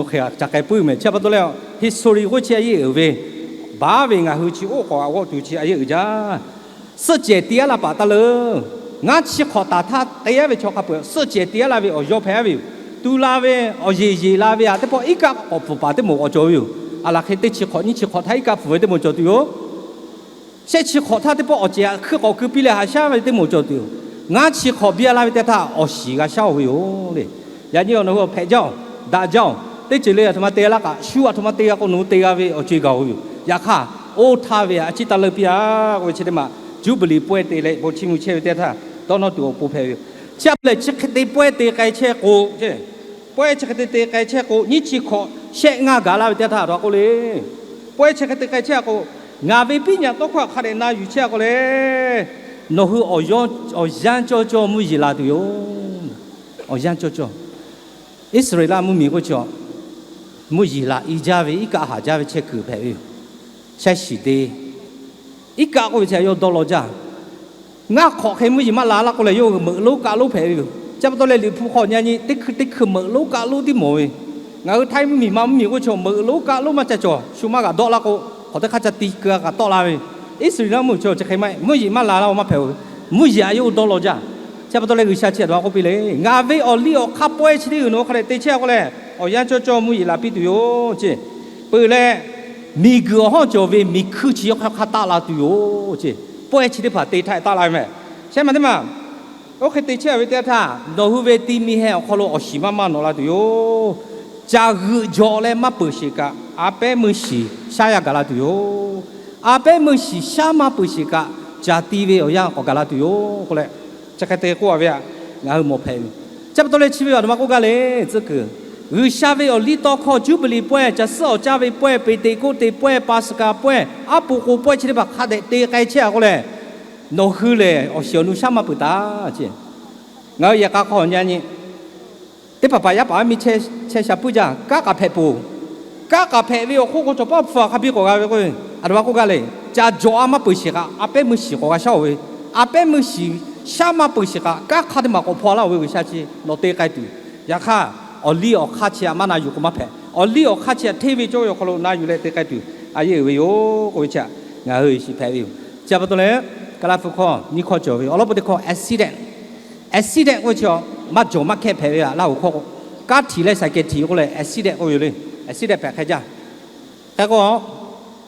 Hk'e ca k'ai puiˉ mehˍ. Chi pa taw leh history k'oˆ chi a yeˇ uiˍ ve, baˉ ve ngaˬ hui chi oˇ k'awꞈ g'aꞈ g'awˆ tuˬ chi a yeˇ uiˍ jaˇ. Suhˆ cehˬ te-aˉ la paˍ taˇ leuˬ. Ngaˇ chi hk'awꞈ taˍ htaˇ te-aˉ ve chaw hk'a peu-eˬ suhˆ cehˬ te-aˉ la ve awˬ yawˇ hpehꞈ-aˉ ve yoˬ. Tu la ve awˬ yeˬ yeˬ la ve aꞈ teˇ pawˆ iˉ kaˆ k'awꞈ pfuhˍ paˍ teˇ moˍ k'awꞈ cawˬ ve yoˬ. Aˬ laˬ hk'e teˇ chi hk'awꞈ nyiˇ chi hk'awꞈ htaˇ iˉ kaˆ pfuhˍ ve teˇ moˍ cawˬ tuˬ yoˬ. Shehˆ chi hk'awꞈ htaˇ teˇ pawˆ awˬ cehˬ aꞈ hkui k'awꞈ keu piˇ leh haꞈ shaˉ ve teˇ moˍ cawˬ tuˬ yoˬ. Ngaˇ chi hk'awꞈ biˇ-a laˇ ve teˇ htaˇ awˬ shiˍ g'a shaˉ-oꞈ ve yoˬ le. Yaꞈ nyi nawˬ hui awˬ hpehꞈ jaˇ-oˬ, daꞈ jaˇ-oˬ, teˇ ceuˬ le aˬ htoꞈ ma te laˇ kaꞈ shu aˬ htoꞈ ma te g'a k'o nawˬ hui te g'a ve awˬ co-e gaˬ-oꞈ ve yoˬ. Yaꞈ hk'aˇ, oˇ htaˇ ve aꞈ a ciˉ taˇ leuˇ piˇ-a k'oˆ ve chi teˇ maˬ Juˇbiˍliˍ pawehˇ te leh bon chiˇ mvuh chehˇ ve teˇ htaˇ dawˇ nawˇ tuˬ awˬ pon hpehꞈ ve yoˬ. Chi pa taw leh chi hk'e te pawehˇ te k'ai chehˇ k'o, pawehˇ chi hk'e te te k'ai chehˇ k'o nyiˇ chi hk'awꞈ shehˆ ngaˇ gaˬ laˇ ve teˇ htaˇ aˬ htoꞈ k'oˆ le. Pawehˇ chi hk'e te k'ai chehˇ k'o, ngaˬ ve piˉ nyi-aꞈ tawˇ hkawˇ hk'a dehꞈ na yuˬ chehˇ k'o le, nawˬ hui awˬ yanˇ cawˇ cawˇ mvuhˇ yeˬ la tuˬ yoˬ. Awˬ yanˇ cawˇ cawˇ. Iˉsaˍreˍlaˆ mvuhˇmiˬ k'oˆ chi, mvuhˇ yeˬ laˬ i jaˇ ve iˉ kaˆ haˍ jaˇ ve chehˇ kuiˬ hpehꞈ ve yoˬ. Shaˉ shiˍ te iˉ kaˆ k'oˆ ve chi yawˇ dawˇ law jaˇ. Ngaˇ hk'awꞈ hk'e mvuhˇ yeˬ maˇ la laˇ k'oˆ leh yawˇ meuꞈ lonˉ kaˆ lonˉ hpehꞈ ve yoˬ. Chi pa taw leh Liꞈ hpu hk'aw nyi nyi teˇ hkui teˇ hkui meuꞈ lonˉ kaˆ lonˉ tiˉ mawˬ ve. Ngaˬ hui Htaiˇ mvuhˇmiˬ ma mvuhˇmiˬ k'oˆ chi meuꞈ lonˉ kaˆ lonˉ maˇ ca cawˬ, shu maˇ g'aꞈ dawˆ laˇ k'o, hk'awꞈ teˇ hk'aˇ ca ti keu g'a kaꞈ tawˆ la ve. Iˉsaˍreˍlaˆ mvuhˇ chi chi hk'e maˇ heˆ, mvuhˇ yeˬ maˇ la laˇ-oˬ maˇ hpehꞈ-oˬ ve. Mvuhˇ yeˬ aꞈ yawˇ dawˇ law jaˇ. Chi pa taw leh G'uiˬsha chi a dawˬ a k'oˆ piˇ le, Ngaˬ ve awˬ liˇ awˬ hk'aˇ pawehˇ chi teˇ g'uiˬ nawˬ hui hk'a dehꞈ te chehˇ k'oˆ leh, awˬ yanˇ cawˇ cawˇ mvuhˇ yeˬ laˬ piˇ tuˬ yoˬ ceˇ. Peuˬ leh, miˬguiˬ awˬ hawˉ cawˬ ve miˬhkuiˇ chi hk'a hk'a taˆ la tuˬ yoˬ ceˇ. Pawehˇ chi teˇ hpaˍ te htaˇ taˆ la ve meh. Shehˉ maˬ teˇ maˬ, oˇ hk'e te chehˇ ve teˇ htaˇ, nawˬ hui ve ti mi heh awˬ hk'aw lo awˬ shiˍ maˇ maˇ nawꞈ la tuˬ yoˬ. Caˬ g'euꞈ jawꞈ leh maˇ peuˬ sheˍ kaꞈ, a pehˉ meuˇ shiˍ shaˉ yaˇ gaˬ la tuˬ yoˬ. A pehˉ meuˇ shiˍ shaˉ maˇ peuˬ sheˍ kaꞈ, caˬ ti ve awˬ yanˇ k'awꞈ gaˬ la tuˬ yoˬ k'oˆ leh, chi hk'e te k'oˆ a ve htaꞈ ngaˬ hui mawˬ hpehꞈ ve. Chi pa taw leh chi ve awˬ naw ma k'oˆ gaˇ le, tcuhˉ kuiˬ, G'uiˬsha ve awˬ liˇ tawˇ hkawˇ, Juˇbiˍliˍ pawehˇ, caˬ suhˉ awˬ caˇ ve pawehˇ, Peˍteˍkoˆteˍ pawehˇ, Paˍsaˍhkaˍ pawehˇ, aˉ po k'o pawehˇ chi teˇ hpaˍ hk'a dehꞈ te k'ai chehˇ a k'oˆ leh, nawˬ hui lehˬ awˬ shiˍ awˬ nu shaˉ maˇ peuˬ taˍ ceˇ. Ngaˬ hui yehˬ k'a hk'aw nyi a nyi, teˇ hpaˍ hpaˍ yaˇ paˍ yaˇ miˇ chehˇ sha puiˉ jaˇ. Kanˉ k'aꞈ hpehꞈ poˬ. Kanˉ k'aꞈ hpehꞈ ve awˬ hk'oˆ k'o, cawˬ paˉ hpu a hk'a biˇ k'awꞈ g'a ve k'o, a dawˬ ma k'oˆ gaˇ le, caˬ jawꞈ a maˇ peuˬ sheˍ kaꞈ, a pehˉ meuˇ shiˍ k'awꞈ g'a shaˉ oˬ ve, a pehˉ meuˇ shiˍ shaˉ maˇ peuˬ sheˍ kaꞈ, kanˉ hk'aˇ teˇ maˬ k'awꞈ hpaw laˇ oˬ ve G'uiˬsha chi nawˬ te k'ai tuˬ. Yaꞈ hk'aˇ, awˬ liˇ awˬ hk'aˇ chi htaꞈ maˇ na yuˬ k'o maˇ hpehꞈ. Awˬ liˇ awˬ hk'aˇ chi htaꞈ hteˇ ve cawˇ ve awˬ hk'aw lo na yuˬ leh te k'ai tuˬ a yeˇ uiˍ ve yoˬ k'oˆ ve chi htaꞈ ngaˬ hui shiˍ hpehꞈ ve yoˬ. Chi pa taw leh, Kaˍlaˍ hpu hkawˇ nyiˇ hkawˇ cawˬ ve, awˬ lawn peu teˇ hkawˇ accident. Accident k'oˆ ve chi maˇ jawˬ maˇ hkehˆ hpehꞈ ve a, Laˇ huˍ hkawˇ k'o, kaˉ htiꞈ leh saiˍ kehˍ htiꞈ k'oˆ leh accident k'oˆ ve yoˬ le. Accident hpehꞈ hk'e jaˇ. Hk'e k'o,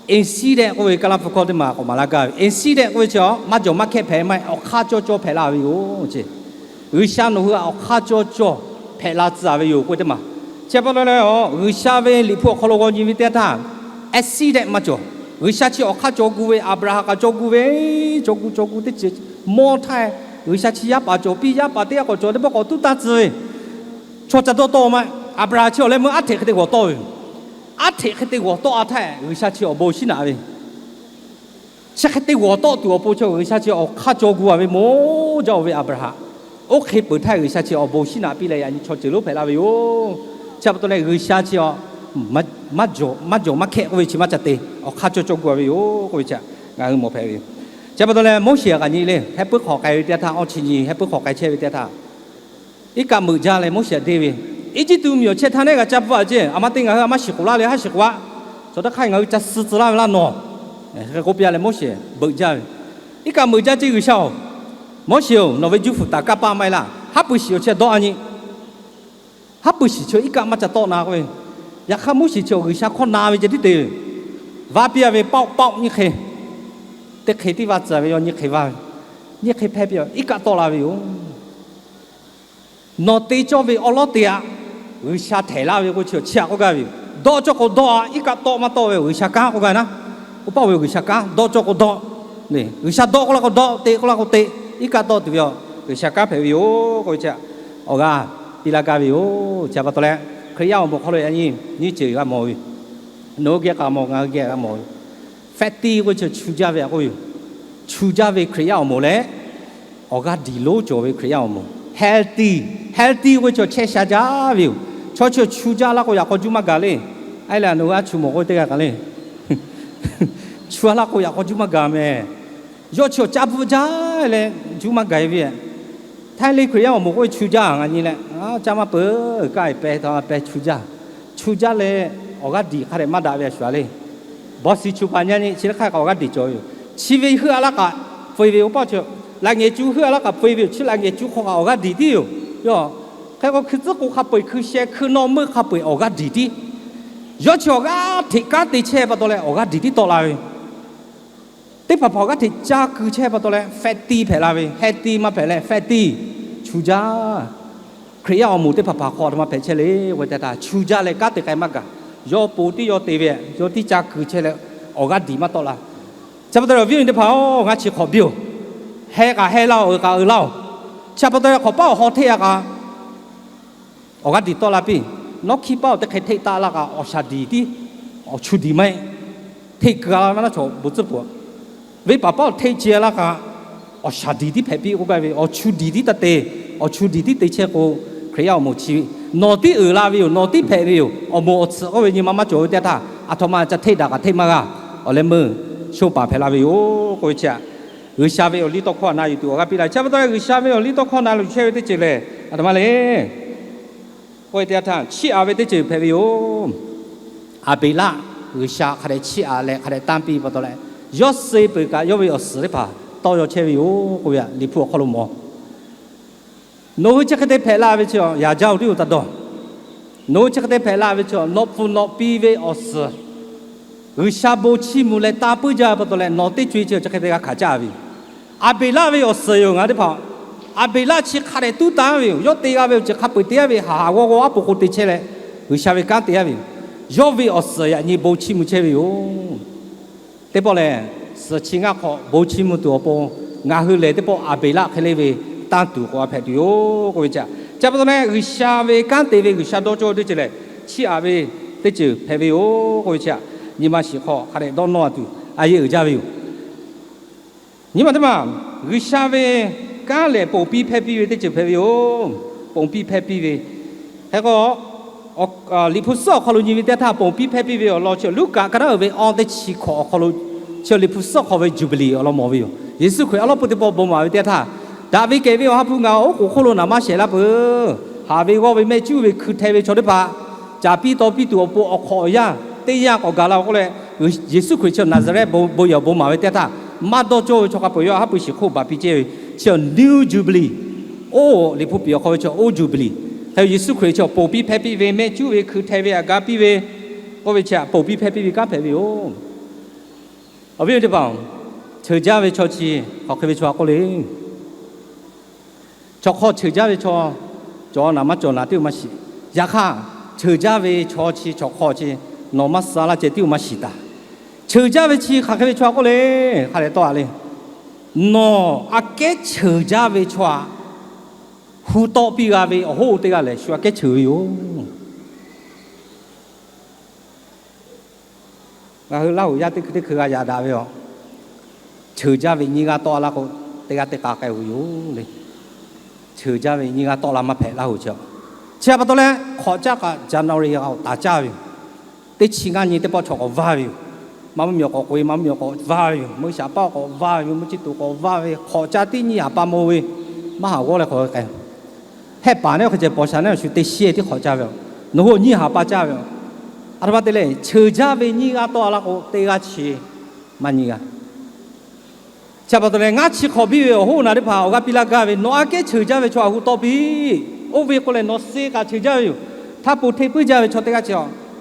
incident k'oˆ ve Kaˍlaˍ hpu hkawˇ teˇ maˬ k'awꞈ maˍ laˇ gaˇ ve, incident k'oˆ ve chi maˇ jawˬ maˇ hkehˆ hpehꞈ maˇ heˆ, awˬ hk'aˇ cawˇ cawˇ hpehꞈ la ve yoˬ ceˇ. G'uiˬsha nawˬ hui htaꞈ awˬ hk'aˇ cawˇ cawˇ hpehꞈ la tcuh a ve yoˬ k'oˆ ve teˇ maˬ. Chi pa taw leh, G'uiˬsha ve liꞈ hpu awˬ hk'aw lo g'aw nyi ve teˇ htaˇ, accident maˇ cawˬ. G'uiˬsha chi awˬ hk'aˇ cawˬ gu ve, Aˍbraˍhanˍ kaꞈ cawˬ gu ve, cawˬ gu cawˬ gu teˇ ceuˬ mawˇ htaˇ, G'uiˬsha chi yaˇ paˍ cawˬ piˇ, yaˇ paˍ teˇ g'aˇ k'awꞈ cawˬ teˇ pawˆ k'awꞈ tuˉ taˇ tcuh ve, chaw ca dawˇ tawˆ maˇ. Aˍbraˍhanˍ chi awˬ leh meuˇ aˉ hteꞈ hk'e te g'awˬ tawˆ ve yoˬ. Aˉ hteꞈ hk'e te g'awˬ tawˆ a htaˇ, G'uiˬsha chi awˬ bon shinˉ naꞈ ve, chi hk'e te g'awˬ tawˆ tuˬ awˬ pon chaw G'uiˬsha chi awˬ hk'aˇ cawˇ gu a ve mawˇ jaˇ oˬ ve Aˍbraˍhanˍ. Oˇ hk'e peuˬ htaˇ G'uiˬsha chi awˬ bon shinˉ naꞈ piˇ leh yaꞈ nyi chaw ceuˬ lonˉ hpehꞈ la ve yoˬ. Chi pa taw leh G'uiˬsha chi maˇ jawˬ maˇ cawˬ maˇ hkehˆ k'oˆ ve chi maˇ ca te, awˬ hk'aˇ cawˇ cawˇ gu a ve yoˬ k'oˆ ve chi htaꞈ ngaˬ hui mawˬ hpehꞈ ve yoˬ. Chi pa taw leh Moˉseˍ kaꞈ nyi le, heh puiˉ hk'awꞈ k'ai ve teˇ htaˇ, awˇ chi nyi heh puiˉ hk'awꞈ k'ai chehˇ ve teˇ htaˇ, iˉ kaˆ meuꞈ jaˇ leh Moˉseˍ deˇ ve, Eˇjiˇtuꞈ miˬ awˬ chehˇ htaˇ neˉ g'a ca bvuhꞈ a ceˇ, a ma te ngaˬ hui a maˇ shiˍ k'oˍ laˇ leh haˉ shiˍ k'oˍ a, chaw teˇ hk'aˇ ngaˬ hui ca suh tcuh laˇ ve laˇ nawˬ. Hk'e k'oˆ piˇ a leh Moˉseˍ beuꞈ jaˇ ve, iˉ kaˆ meuꞈ jaˇ ceˇ G'uiˬsha oˬ, Moˉseˍ oˬ, nawˬ ve juˇ fuˍ taˍ kaˇ paˇ maˇ heˆ laˇ, haˉ pui shiˍ awˬ chehˇ dawˆ a nyi. Haˉ pui shiˍ chi iˉ kaˆ maˇ ca tawˆ na k'oˆ ve, yaꞈ hk'aˇ Moˉseˍ chi G'uiˬsha hkawˇ na ve ceh tiˉ te ve, vaˇ piˇ a ve paˆ paˆ nyiˇ hk'e, teˇ hk'e tiˉ vaˇ tcuh ve yoˬ, nyiˇ hk'e vaˇ ve, nyiˇ hk'e hpehˇ piˇ a iˉ kaˆ tawˆ la ve yoˬ. Nawˬ te cawˇ ve awˉ lawˉ te aꞈ, G'uiˬsha htehꞈ laˇ ve k'o chi chi htaꞈ k'oˆ gaˇ ve yoˬ. Dawˆ cawˇ k'o dawˆ a, iˉ kaˆ tawˆ maˇ tawˆ ve G'uiˬsha kanˉ k'oˆ gaˇ naˉ. Oˇ paˆ oˇ ve G'uiˬsha kanˉ, dawˆ cawˇ k'o dawˆ, G'uiˬsha dawˆ k'oˆ laˇ k'o dawˆ, te k'oˆ laˇ k'o te, iˉ kaˆ tawˆ tuˬ ve yoˬ. G'uiˬsha kanˉ hpehꞈ ve yoˬ k'oˆ ve chi htaꞈ awˬ g'aˇ piˇ laˇ gaˇ ve yoˬ. Chi pa taw leh, Hkriꞈ yaˇ awˬ moˍ hk'aw lo yaꞈ nyi nyiˇ ceuˬ g'a mawˬ ve, nawˬ hui geh k'aꞈ mawˬ, ngaˬ hui geh k'aꞈ mawˬ ve, fehꞈ tiˇ k'oˆ ve chi chu jaˇ ve a k'oˆ ve yoˬ. Chu jaˇ ve Hkriꞈ yaˇ awˬ moˍ leh, awˬ g'aˇ diˬ lonˉ cawˬ ve Hkriꞈ yaˇ awˬ moˍ, healthy, healthy k'oˆ ve chi chehˇ sha jaˇ ve yoˬ. Chaw chi chu jaˇ laˇ k'o yaꞈ k'aw juˇ maˇ gaˬ le. A leh nawˬ hui a chu mawˬ k'oˆ ve teˇ g'aˇ kaꞈ le, chu a laˇ k'o yaꞈ k'aw juˇ maˇ gaˬ meh. Yawˇ chi awˬ caˇ bvuhˆ jaˇ leh juˇ maˇ gaˬ e ve, htaiˇ le Hkriꞈ yaˇ awˬ moˍ k'oˆ ve chu jaˇ ngaˬ nyi leh, caˇ maˇ peuˬ, kaˇ e peh taw peh chu jaˇ. Chu jaˇ leh awˬ g'aˇ diˬ hk'a dehꞈ maˇ daꞈ ve a shuˍ a le. Bawˬ shiˍ chu paˍ nyi nyi chi teˇ hk'aˇ kaꞈ awˬ g'aˇ diˬ cawˬ ve yoˬ. Chi ve heuˆ a laˇ kaꞈ peu e ve oˇ paˆ chi, laꞈ ngehˬ cu heuˆ a laˇ kaꞈ peu e ve yoˬ. Chi laꞈ ngehˬ cu hk'aw kaꞈ awˬ g'aˇ diˬ tiˉ yoˬ. Yoˬ. Hk'e k'o hkui tcuhˉ k'o hk'a peu eˬ, hkui sheh, hkui nawˇ meuˆ hk'a peu eˬ awˬ g'aˇ diˬ tiˉ. Yawˇ chi awˬ g'aˇ hteꞈ kanˉ te chehˇ pa taw leh awˬ g'aˇ diˬ tiˉ tawˆ la ve. Teˇ hpaˍ hpaˍ awˬ g'aˇ hteꞈ caˇ kuiˬ chehˇ pa taw leh fehꞈ tiˇ hpehꞈ la ve, heh tiˇ maˇ hpehꞈ leh fehꞈ tiˇ, chu jaˇ. Hkriꞈ yaˇ awˬ moˍ teˇ hpaˍ hpaˍ hk'aw a htoꞈ ma hpehꞈ chehˇ le k'oˆ ve teˇ htaˇ, chu jaˇ leh kanˉ te k'ai maˇ gaˬ. Yawˇ po tiˉ yawˇ te ve, yawˇ tiˉ caˇ kuiˬ chehˇ leh awˬ g'aˇ diˬ maˇ tawˆ la. Chi pa taw leh awˬ viˉ awˬ nyi teˇ hpaˍ-oˬ, ngaˇ chi hk'awꞈ biˇ-oˬ, heh kaꞈ heh laˇ-oˬ, uiˍ kaꞈ uiˍ laˇ-oˬ. Chi pa taw leh hk'awꞈ paˉ awˬ haw hteˆ a kaꞈ awˬ g'aˇ diˬ tawˆ la piˇ. Nawˉ hkiˇ paˉ awˬ teˇ hk'e hteˆ taˆ laˇ kaꞈ awˬ shaˍ diˬ tiˉ, awˬ chu diˬ maˇ heˆ. Hteˆ keu a laˇ ve naˉ chaw bon tcuhˉ peuˬ. Venˇ paˍ paˉ awˬ hteˆ ce laˇ kaꞈ awˬ shaˍ diˬ tiˉ hpehꞈ piˇ k'oˆ gaˇ ve, awˬ chu diˬ tiˉ taˇ te. Awˬ chu diˬ tiˉ te chehˇ k'o, Hkriꞈ yaˇ awˬ moˍ chi ve nawˬ tiˉ uiˍ la ve yoˬ, nawˬ tiˉ hpehꞈ ve yoˬ. Awˬ moˍ awˬ tsuhꞈ k'oˆ ve nyi ma maˇ cawˬ ve teˇ htaˇ, a htoꞈ ma ca hteˆ daꞈ kaꞈ hteˆ maˇ g'a. Awˬ leh meuˇ shoˇ paˍ hpehꞈ la ve yoˬ k'oˆ ve chi htaꞈ G'uiˬsha ve awˬ liˇ tawˇ hkawˇ htaꞈ na yuˬ tuˬ awˬ g'aˇ piˇ laˇ. Chi pa taw leh G'uiˬsha ve awˬ liˇ tawˇ hkawˇ na yuˬ chehˇ ve teˇ ceuˬ lehˬ, a htoꞈ ma le k'oˆ ve teˇ htaˇ, chiˇ aꞈ ve teˇ ceuˬ hpehꞈ ve yoˬ. Aˍbeˍlaˆ G'uiˬsha hk'a dehꞈ chiˇ aꞈ leh hk'a dehꞈ tanˇ piˇ pa taw leh, yawˇ suh peuˬ kaꞈ yawˇ ve awˬ suhˍ teˇ hpaˍ tawˇ yaw chehˇ ve yoˬ k'oˆ ve Liꞈ hpu awˬ hk'aw lo mawˬ. Nawˬ hui chi hk'e te hpehꞈ la ve chi, yaꞈ jaˇ-oˬ teˇ-oˬ taˇ dawˇ. Nawˬ hui chi hk'e te hpehꞈ la ve chi, nawˬ pfuhˍ nawꞈ piˇ ve awˬ suhˍ G'uiˬsha bon chiˇ mvuh leh tanˇ puiˉ jaˇ ve pa taw leh, nawˬ teˇ co-e chi chi hk'e te g'a hkanˍ caˇ ve yoˬ. Aˍbeˍlaˆ ve awˬ suhˍ yoˬ ngaˬ teˇ hpaˍ. Aˍbeˍlaˆ chi hk'a dehꞈ tuˉ tanˇ ve yoˬ. Yawˇ te g'a ve awˬ ceuˬ hk'a peu-eˬ te-a ve, haˍ haˍ g'awˇ g'awˇ aˉ po k'o te chehˇ leh, G'uiˬsha ve kanˉ te-a ve yoˬ. Yawˇ ve awˬ suhˍ yaꞈ nyi bon chiˇ mvuh chehˇ ve yoˬ. Teˇ pawˆ lehˬ, suhˍ chi ngaˇ hk'awꞈ bon chiˇ mvuh tuˬ awˬ pon, ngaˬ hui lehˬ teˇ pawˆ Aˍbeˍlaˆ hk'e le ve tanˇ tuˬ k'awꞈ hpehꞈ tuˬ yoˬ k'oˆ ve chi. Chi pa taw leh, G'uiˬsha ve kanˉ te ve G'uiˬsha dawˇ cawˇ ve teˇ ceuˬ lehˬ, chiˇ aꞈ ve teˇ ceuˬ hpehꞈ ve yoˬ k'oˆ ve chi. Nyi ma shiˍ hk'aw hk'a dehꞈ dawˇ nawˇ-a tuˬ a yehˬ uiˍ jaˇ ve yoˬ. Nyi ma teˇ maˬ, G'uiˬsha ve kanˉ lehˬ ponˬ piˇ hpehˇ piˇ ve teˇ ceuˬ hpehꞈ ve yoˬ. Ponˬ piˇ hpehˇ piˇ ve. Hk'e k'o, Liꞈ hpu suhˉ awˬ hk'aw lo nyi ve teˇ htaˇ, ponˬ piˇ hpehˇ piˇ ve awˬ lawn chi Luˉkaꞈ ka naˉ uiˍ ve awˬ teˇ chi hkawꞈ awˬ hk'aw lo, chi Liꞈ hpu suhˉ hk'aw ve Juˇbiˍliˍ awˬ lawn mawˬ ve yoˬ. Yeˍsuˆ Hkriꞈ awˉ lawˉ pui teˇ pawˆ bon maˍ ve teˇ htaˇ, daꞈ ve kehˬ ve awˬ ha hpu ngaˬ oˉ k'oˍ hk'oˆ lo naˍ maˇ shehˍ laˇ peuˬ. Haˍ ve g'awˇ ve mehˆ cuˉ ve hkui hteh ve chaw teˇ hpaˍ caˍ piˇ taw piˇ tuˬ awˬ pon awˬ hk'awꞈ awˬ yanˇ teˇ yanˇ k'awꞈ gaˬ la k'oˆ leh, Yeˍsuˆ Hkriꞈ chi Naˍzaˍrehˆ bon bon yehˬ awˬ bon maˍ ve teˇ htaˇ, maˇ dawˇ cawˇ ve chaw hk'a peu-eˬ yawˇ haˉ pui shiˍ hk'oˆ baˬ piˇ cehˇ ve, chi New Jubilee. Oˇ Liꞈ hpu piˍ awˬ hk'aw ve chi Old Jubilee. Hk'e Yeˍsuˆ Hkriꞈ chi ponˬ piˇ hpehˇ piˇ ve, mehˆ cuˉ ve hkui hteh ve aꞈ ga piˇ ve, k'oˆ ve chi aꞈ ponˬ piˇ hpehˇ piˇ ve kanˉ hpehꞈ ve yoˬ. Awˬ viˉ awˬ nyi teˇ hpaˍ-oˬ, cheuˬ jaˇ ve chaw chi hk'aˬ hk'e ve chaw a k'oˆ le. Chaw hk'aw cheuˬ jaˇ ve chaw, cawˬ naˍ maˇ cawˬ naˍ tiˉ-oˬ maˇ shiˍ. Yaꞈ hk'aˇ, cheuˬ jaˇ ve chaw chi chaw hk'aw chi nawˬ maˇ suh laˇ ceh tiˉ-oˬ maˇ shiˍ taˍ. Cheuˬ jaˇ ve chi hk'aˬ hk'e ve chaw a k'oˆ le. Hk'a dehꞈ tawˆ-a le. Nawˬ aꞈ kehˉ cheuˬ jaˇ ve chaw aꞈ hu tawˆ piˇ g'a ve awˬ hoˉ teˇ g'aˇ lehˬ, shu aꞈ kehˉ cheuˬ ve yoˬ. Ngaˬ hui Laˇhuˍ yaˇ teˇ hkui teˇ hkui g'a yaꞈ daꞈ ve aˬ, cheuˬ jaˇ ve nyiˇ g'aˇ tawˆ-a laˇ k'o, teˇ g'aˇ teˇ k'a k'ai-oˬ ve yoˬ le. Cheuˬ jaˇ ve nyiˇ g'aˇ tawˆ la maˇ hpehꞈ Laˇhuˍ chi. Chi pa taw leh, hk'awꞈ caˇ kaꞈ January g'a-oˬ taˍ caˇ ve yoˬ. Teˇ chi ngaˇ nyi teˇ pawˆ chaw k'awꞈ vaˇ ve yoˬ. Maˇ mvuhˇ miˬ awˬ k'awꞈ k'oꞈ-e, maˇ mvuhˇ miˬ awˬ k'awꞈ vaˇ ve yoˬ. Mvuhˇ shaˍ paˇ awˬ k'awꞈ vaˇ ve yoˬ. Mvuhˇ chi tuꞈ k'awꞈ vaˇ ve, hk'awꞈ caˇ teˇ nyi haˍ pa maw ve, maˇ haˍ g'awˇ leh k'awꞈ k'ai. Hehˆ paˍ neˉ hk'e ceh paw sha neˉ shu teˇ shiˉ teˇ hk'awꞈ caˇ ve yoˬ. Nawˬ hui nyiˇ haˍ pa caˇ ve yoˬ. A htoꞈ ma te leh, cheuˬ jaˇ ve nyiˇ g'aˇ tawˆ-a laˇ k'o, teˇ g'aˇ chi maˇ nyi g'a. Chi pa taw leh, ngaˇ chi hk'awꞈ biˇ ve awˬ hoˉ naˍ teˇ hpaˍ awˬ g'aˇ piˇ laˇ gaˇ ve, nawˬ aꞈ kehˉ cheuˬ jaˇ ve chaw aꞈ hu tawˆ piˇ. Oˇ ve k'o lehˬ, nawˬ suh kaꞈ cheuˬ jaˇ ve yoˬ. Htaˇ po hteˇ puiˉ jaˇ ve chaw teˇ g'aˇ chi,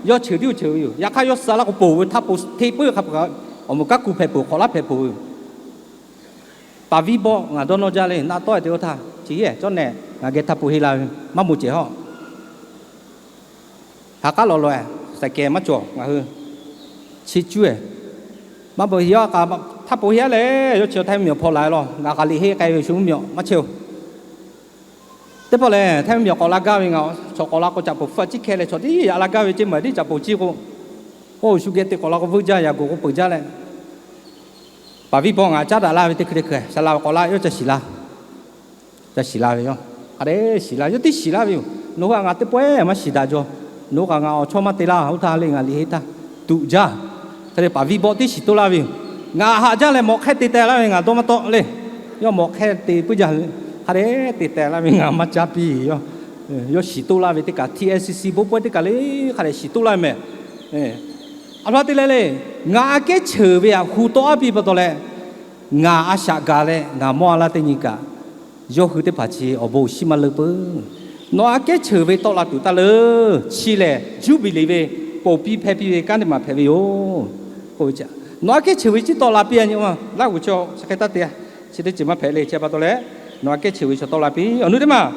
yawˇ cheuˬ tiˉ-oˬ cheuˬ ve yoˬ. Yaꞈ hk'aˇ, yawˇ suh laˇ k'o ponˬ ve htaˇ po hteˇ puiˉ hk'a peu-eˬ, awˬ moˍ kanˉ ku hpehꞈ peuˬ, hk'awꞈ laˇ hpehꞈ peuˬ ve yoˬ. Paˍ viˉ bawˆ ngaˬ dawˇ nawˇ jaˇ le, naˆ tawˆ-e te oˇ htaˇ, chi yehˬ cawˉ nehˬ ngaˬ geh htaˇ po heˆ la ve, maˇ moˍ cehˬ hawˉ. Ha k'aˉ lawˬ lawˬ-e, saiˍ kehˬ maˇ cawˬ ngaˬ hui. Chi cuˇ-e, maˇ bvuhꞈ heˆ, yawˇ htaˇ po heˆ-a leh, yawˇ chi htaiˇ mvuhˇ miˬ awˬ hpaw la-e lawˬ, ngaˬ k'a liꞈ heˆ k'ai ve shu mvuhˇ miˬ maˇ chehˇ-oˬ. Teˇ pawˆ lehˬ, htaiˇ mvuhˇ miˬ awˬ k'awꞈ la gaˇ ve ngaˬ, chaw k'awꞈ la k'o caꞈ poˬ hpfuhˇ ciˉ hkeh leh chaw tiˉ yaꞈ la gaˇ ve ceˇ maˬ tiˉ caꞈ poˬ ciˇ k'o, oˇ shu geh te k'awꞈ la k'o veuˇ jaˇ yaꞈ g'oˬ k'o peuˬ jaˇ leh, paˍ viˉ bawˆ ngaˬ caˉ daꞈ laˇ ve teˇ hkui teˇ hkui, saˍ laꞈ ve k'awꞈ la, yawˇ ca shiˍ la. Ca shiˍ la ve yoˬ. Hk'a dehꞈ shiˍ la, yawˇ tiˉ shiˍ laˇ ve yoˬ. Nawˬ hui htaꞈ ngaˬ teˇ pawehˇ maˇ shiˍ daꞈ jaw. Nawˬ hui kaꞈ ngaˬ awˬ chawˇ maˇ te laˇ, oˇ htaˇ le ngaˬ liꞈ heˆ htaˇ tuꞈ jaˇ. Hk'e te paˍ viˉ bawˆ tiˉ shiˍ toˇ laˇ ve yoˬ. Ngaˬ haꞈ jaˇ leh mawꞈ hk'ehˇ te teh laˇ ve ngaˬ dawˇ maˇ tawˆ le. Yawˇ mawꞈ hk'ehˇ te puiˉ jaˇ, hk'a dehꞈ te teh laˇ ve ngaˬ maˇ caˇ piˇ. Yawˇ shiˍ toˇ laˇ ve teˇ kaꞈ, TSCC bon pawehˇ teˇ kaꞈ le hk'a dehꞈ shiˍ toˇ laˇ meh. A htoꞈ ma te leh le, ngaˬ aꞈ kehˉ cheuˬ ve aꞈ hu tawˆ-a piˇ pa taw leh, ngaˬ a shaꞈ gaˬ leh ngaˬ mawˇ a laˇ teˇ nyi kaꞈ, yawˇ hui teˇ hpaˍ chi awˬ bon shiˉ maˇ leuˆ peuˬ. Nawˬ aꞈ kehˉ cheuˬ ve tawˆ la tuˬ taˇ leuˬ. Chi lehˬ, Juˇbiˍliˍ ve ponˬ piˇ hpehˇ piˇ ve kanˉ teˇ maˬ hpehꞈ ve yoˬ. Nawˬ aꞈ kehˉ cheuˬ ve chi tawˆ la piˇ-a nyi ma, Laˇhuˍ chaw chi hk'e taˇ te-a. Chi teˇ ceuˬ maˇ hpehꞈ le. Chi pa taw leh, nawˬ aꞈ kehˉ cheuˬ ve chaw tawˆ la piˇ. Awˬ nu teˇ maˬ,